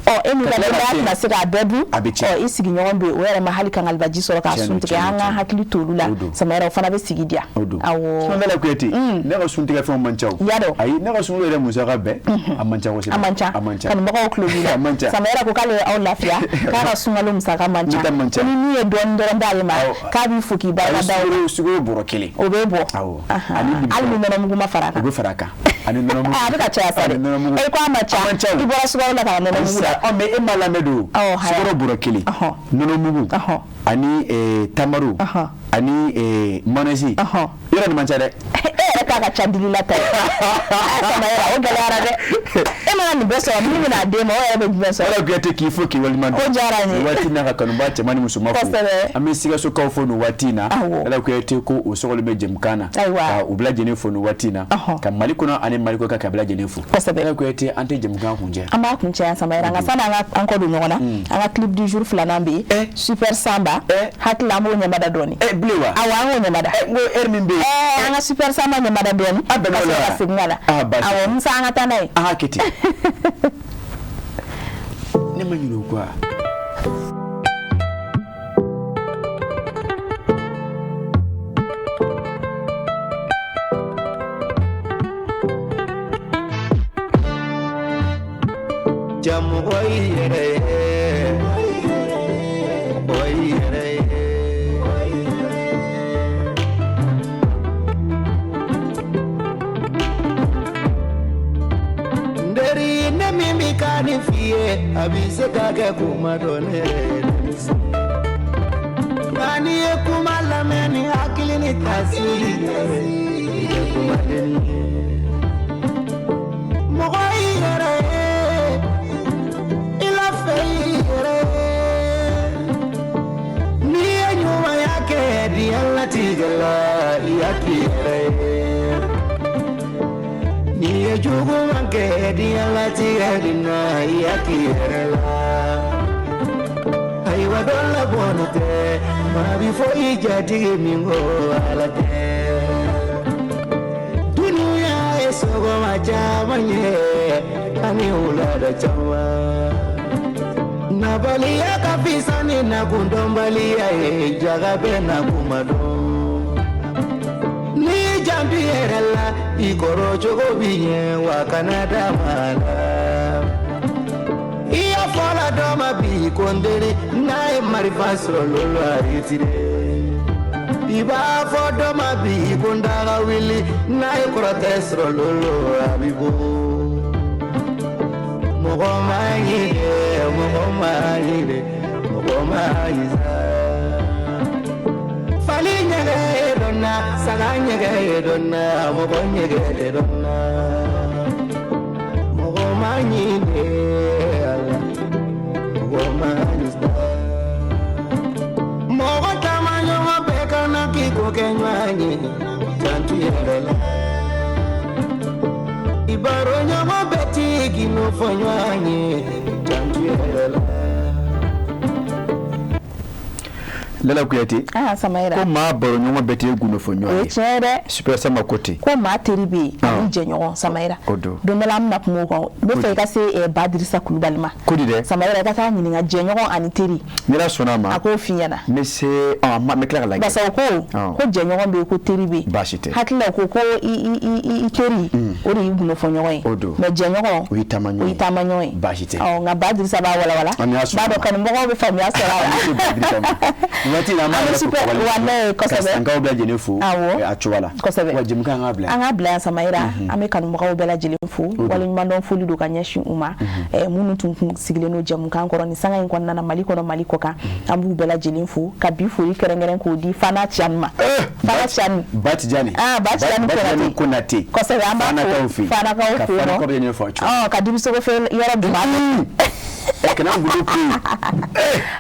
ɔ e min ka denbaya tɛna se k'a bɛɛ dun, ɔ i sigiɲɔgɔn bɛ yen, o yɛrɛ ma hali kangalibaji sɔrɔ k'a suntigɛ. An ka hakili t'olu la, Samayira, o fana bɛ sigi diya. Awɔ. Lala Kuyate, ne ka suntigɛ fɛnw man ca o. Y'a dɔn. Ayi, ne ka sunkalo yɛrɛ musaka bɛɛ, a man ca kosɛbɛ. A man ca. A man ca. Kanubagaw tulo b'i la. A man ca. Samayira ko k'ale ye aw lafiya, k'a ka sunkalo musaka man ca. Man ca. Ko ni min ye dɔɔnin dɔrɔn d'ale ma, k'a b'i fo k'i barika da o la. Sukaro bɔrɔ 1. O bɛ bɔ. Awɔ. Hali ni nɔnɔmugu ma fara a kan. O bɛ fara a kan. Ani nɔnɔmugu. A bɛ ka caya sa dɛ. E ko a ma ca. A man ca o. I bɔra sukaro la ka na nɔnɔmugu la. Ɔ, mais e m'a lamɛn don. Sukaro bɔrɔ 1. Nɔnɔmugu. Ani tamaro. Ani mayonnaise. Yɔrɔ nin man ca dɛ. E yɛrɛ ta ka ca dili la ta ye. Samayira, o gɛlɛyara dɛ. E mana nin bɛɛ sɔrɔ, min bɛna d'e ma, o yɛrɛ bɛ jumɛn sɔrɔ? Lala Kuyate, k'i fo k'i waleɲuman dɔn. O diyara n ye. Nin waati in na, ka kanubaa cɛman ni musoman fo. Kosɛbɛ. An bɛ Sikasokaw fo nin waati in na. Lala Kuyate, ko o sɔgɔlen bɛ jɛmukan na. Ayiwa. Ka u bɛɛ lajɛlen fo nin waati in na. Ka Mali kɔnɔ ani Mali kɔ kan, ka bɛɛ lajɛlen fo. Kosɛbɛ. Lala Kuyate, an tɛ jɛmukan kuncɛ. An b'a kuncɛ yan, Samayira, nka sani an ka an kɔ don ɲɔgɔn na, an ka clip du jour filanan bɛ yen. Super Samba. Hakili la, an b'o ɲɛmada dɔɔni. Bilen wa? Awɔ, an k'o ɲɛmada. N ko heure min bɛ yen. An ka Super Samba ɲɛmada dɔɔni. A bɛnna o la. Ka sɔrɔ ka segin ka na. Ah, baasi tɛ. Awɔ, Musa, an ka taa n'a ye. An k'a kɛ ten. Ne ma ɲinɛ o kɔ wa? Ja, mɔgɔ i yɛrɛ ye, mɔgɔ i yɛrɛ ye. N teri, ne min bi ka nin f'i ye, a bi se ka kɛ kuma dɔ ne yɛrɛ denmisɛn, nka n'i ye kuma lamɛn ni hakili ni tasiri ye, i bɛ kumaden ye. Mɔgɔ i yɛrɛ ye, i la fɛ i yɛrɛ ye. N'i ye ɲumanya kɛ diɲɛlatigɛ la, i y'a k'i yɛrɛ ye. N'i ye juguman kɛ diɲɛlatigɛ nin na, i y'a k'i yɛrɛ la. Ayiwa, dɔ labɔnni tɛ maa bi fɔ i jatigi min ko Ala tɛ. Dunuya ye sɔgɔma caman ye ani wulada caman. Nabaliya ka fisa ni nakundɔnbaliya ye, jaga bɛ na kuma dɔn. N'i janto i yɛrɛ la, i kɔrɔ cogo bi ɲɛ, wa kana da maa la. I y'a fɔla dɔ ma bi ko n teri, n'a ye marifa sɔrɔ lolo a retiré. I b'a fɔ dɔ ma bi ko n daga wuli, n'a ye kɔrɔtɛ sɔrɔ lolo a bi bɔ. Mɔgɔ ma ɲi dɛ, mɔgɔ ma ɲi dɛ, mɔgɔ ma ɲi sa. Fali ɲɛgɛ ye dɔ na, saga ɲɛgɛ ye dɔ na, mɔgɔ ɲɛgɛ tɛ dɔ na. Mɔgɔ ma ɲi dɛ, Ala, mɔgɔ ma ɲi sa. Mɔgɔ taama ɲɔgɔn bɛɛ kana k'i ko kɛ ɲɔgɔn ye, janto i yɛrɛ la. I baro ɲɔgɔn bɛɛ t'i k'i n'o fɔ ɲɔgɔn ye, janto i Lala Kuyate. Ah, Samayira. Ko maa baroɲɔgɔn bɛɛ tɛ gundofɔɲɔgɔn ye. O ye tiɲɛ ye dɛ. Super Sama ko ten. Ko maa teri bɛ yen ani jɛɲɔgɔn Samayira. O don. Don dɔ la an bɛna kuma o kan. N bɛ fɛ i ka se Ba Dirisa Kulubali ma. Ko di dɛ. Samayira i ka taa ɲininka jɛɲɔgɔn ani teri. Ni Ala sɔnna a ma. A k'o f'i ɲɛna. N bɛ se n bɛ tila ka lajɛ. Barisa o ko ko jɛɲɔgɔn bɛ yen ko teri bɛ yen. Baasi tɛ. Hakili la o ko i teri o de y'i gundofɔɲɔgɔn ye. O don. Mais jɛɲɔgɔn o y'i taamaɲɔgɔn ye. O y'i taamaɲɔgɔn ye. Baasi tɛ. Ɔ nka Ba Dirisa b'a walawala. An y'a sɔrɔ. B'a dɔn kanubagaw bɛ faamuya sɔrɔ a la. Waati in an b'a yɛrɛ fo ka walayi kosɛbɛ ka sankaw bɛɛ lajɛlen fo a cogoya la kosɛbɛ wa jɛmukan an k'a bila an k'a bila yan Samayira an bɛ kanubagaw bɛɛ lajɛlen fo waleɲumandɔn foli don ka ɲɛsin u ma minnu tun sigilen don jɛmukan kɔrɔ nin sanga in kɔnɔna na Mali kɔnɔ Mali kɔ kan an b'u bɛɛ lajɛlen fo ka bi foli kɛrɛnkɛrɛn k'o di Fana Tiani ma Fana Tiani Ba Tijani Ba Tijani Konate kosɛbɛ an b'a fo Fanakaw ka fo Fanakaw bɛɛ lajɛlen fo a cogo ka Dibisogo fɛ yɔrɔ duman kana gundo ko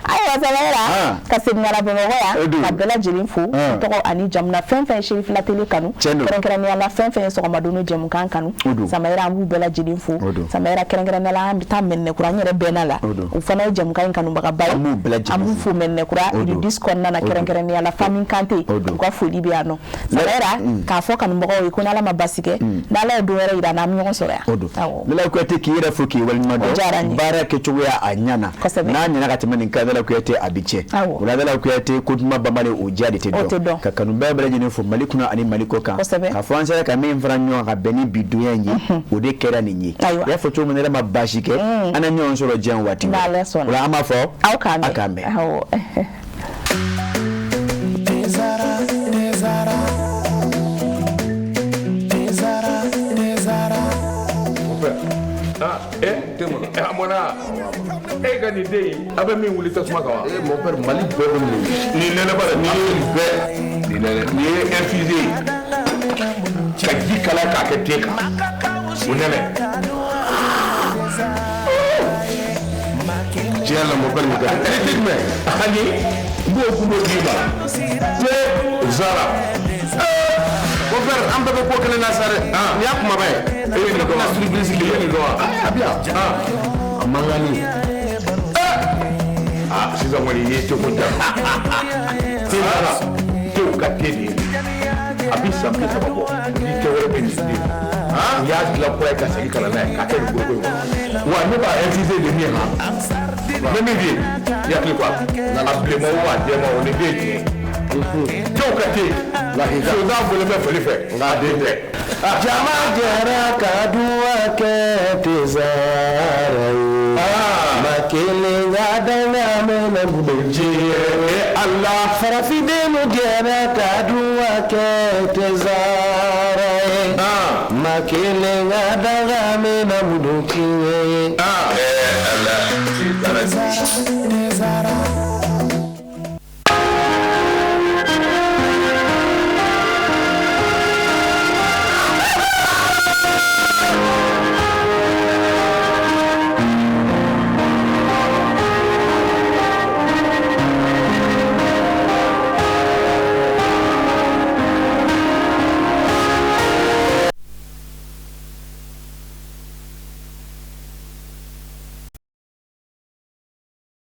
ayiwa Samayira ka segin ka na Bamakɔ yan ka bɛɛ lajɛlen fo tɔgɔ ani jamu na fɛn fɛn ye Cherif la télé kanu kɛrɛnkɛrɛnnenya la fɛn fɛn ye sɔgɔma jɛmukan kanu Samayira an b'u bɛɛ lajɛlen fo Samayira kɛrɛnkɛrɛnnenya la an bɛ taa Mɛninɛkura an yɛrɛ bɛnna la o fana ye jɛmukan in kanubagaba ye an b'u fo Mɛninɛkura rue 10 kɔnɔna na kɛrɛnkɛrɛnnenya la famille Kante u ka foli bɛ yan nɔ Samayira k'a fɔ kanubagaw ye ko n'Ala ma basi kɛ n'Ala ye don wɛrɛ jira an na an bɛ ɲɔgɔn sɔrɔ yan. Lala Kuyate k'i yɛrɛ fo k'i waleɲuman dɔn baara kɛcogoya a ɲɛna n'a ɲɛna ka tɛmɛ nin kan Lala Kuyate a bɛ tiɲɛ o la Lala Kuyate ko duman banbali o diya de tɛ dɔn ka kanubaa bɛɛ lajɛlen fo Mali kɔnɔ ani Mali kɔ kan k'a fɔ an sera ka min fara ɲɔgɔn kan ka bɛn ni bi donya in ye o de kɛra nin ye i y'a fɔ cogo min na ne ma baasi kɛ an na ɲɔgɔn sɔrɔ diɲɛ waati o la an b'a fɔ aw k'an bɛn. A mɔna e ka nin den in a bɛ min wuli tasuma kan wa. Mon père Mali bɛɛ bɛ nin nin nɛnɛ ba la nin ye nin bɛɛ nin nɛnɛ nin ye infusé ye ka ji kala k'a kɛ te kan o nɛnɛ. Tiɲɛ la mon père nin ka di. Te jumɛn ani n b'o gundo d'i ma te Zara. Mon père an bɛɛ bɛ ko kelen na sa dɛ. Nin y'a kumaba ye. E ye nin dɔn wa? Surprise E ye nin dɔn wa? A bi yan. A mankanni. Ah sisan kɔni i ye teko ja. Te Zara tew ka te de ye. A bi san 30 bɔ ni tɛ wɛrɛ bɛ nin den. U y'a dilan kura ye ka segin ka na n'a ye k'a kɛ nin foroko in kɔnɔ. Wa ne b'a infusé de min han. N bɛ min f'i ye i hakili to a la. A bilenman o a jɛman o ni den tiɲɛ. Tew ka te. Soda bɔlen bɛ foli fɛ nka a den tɛ. Jama jɛra ka duwa kɛ te Zara ye. Ma kelen ka danga mɛnɛ jɛ Ala. Farafindenw jɛra ka duwa kɛ te Zara ye. Ma kelen ka danga mɛnɛ tiɲɛ ye.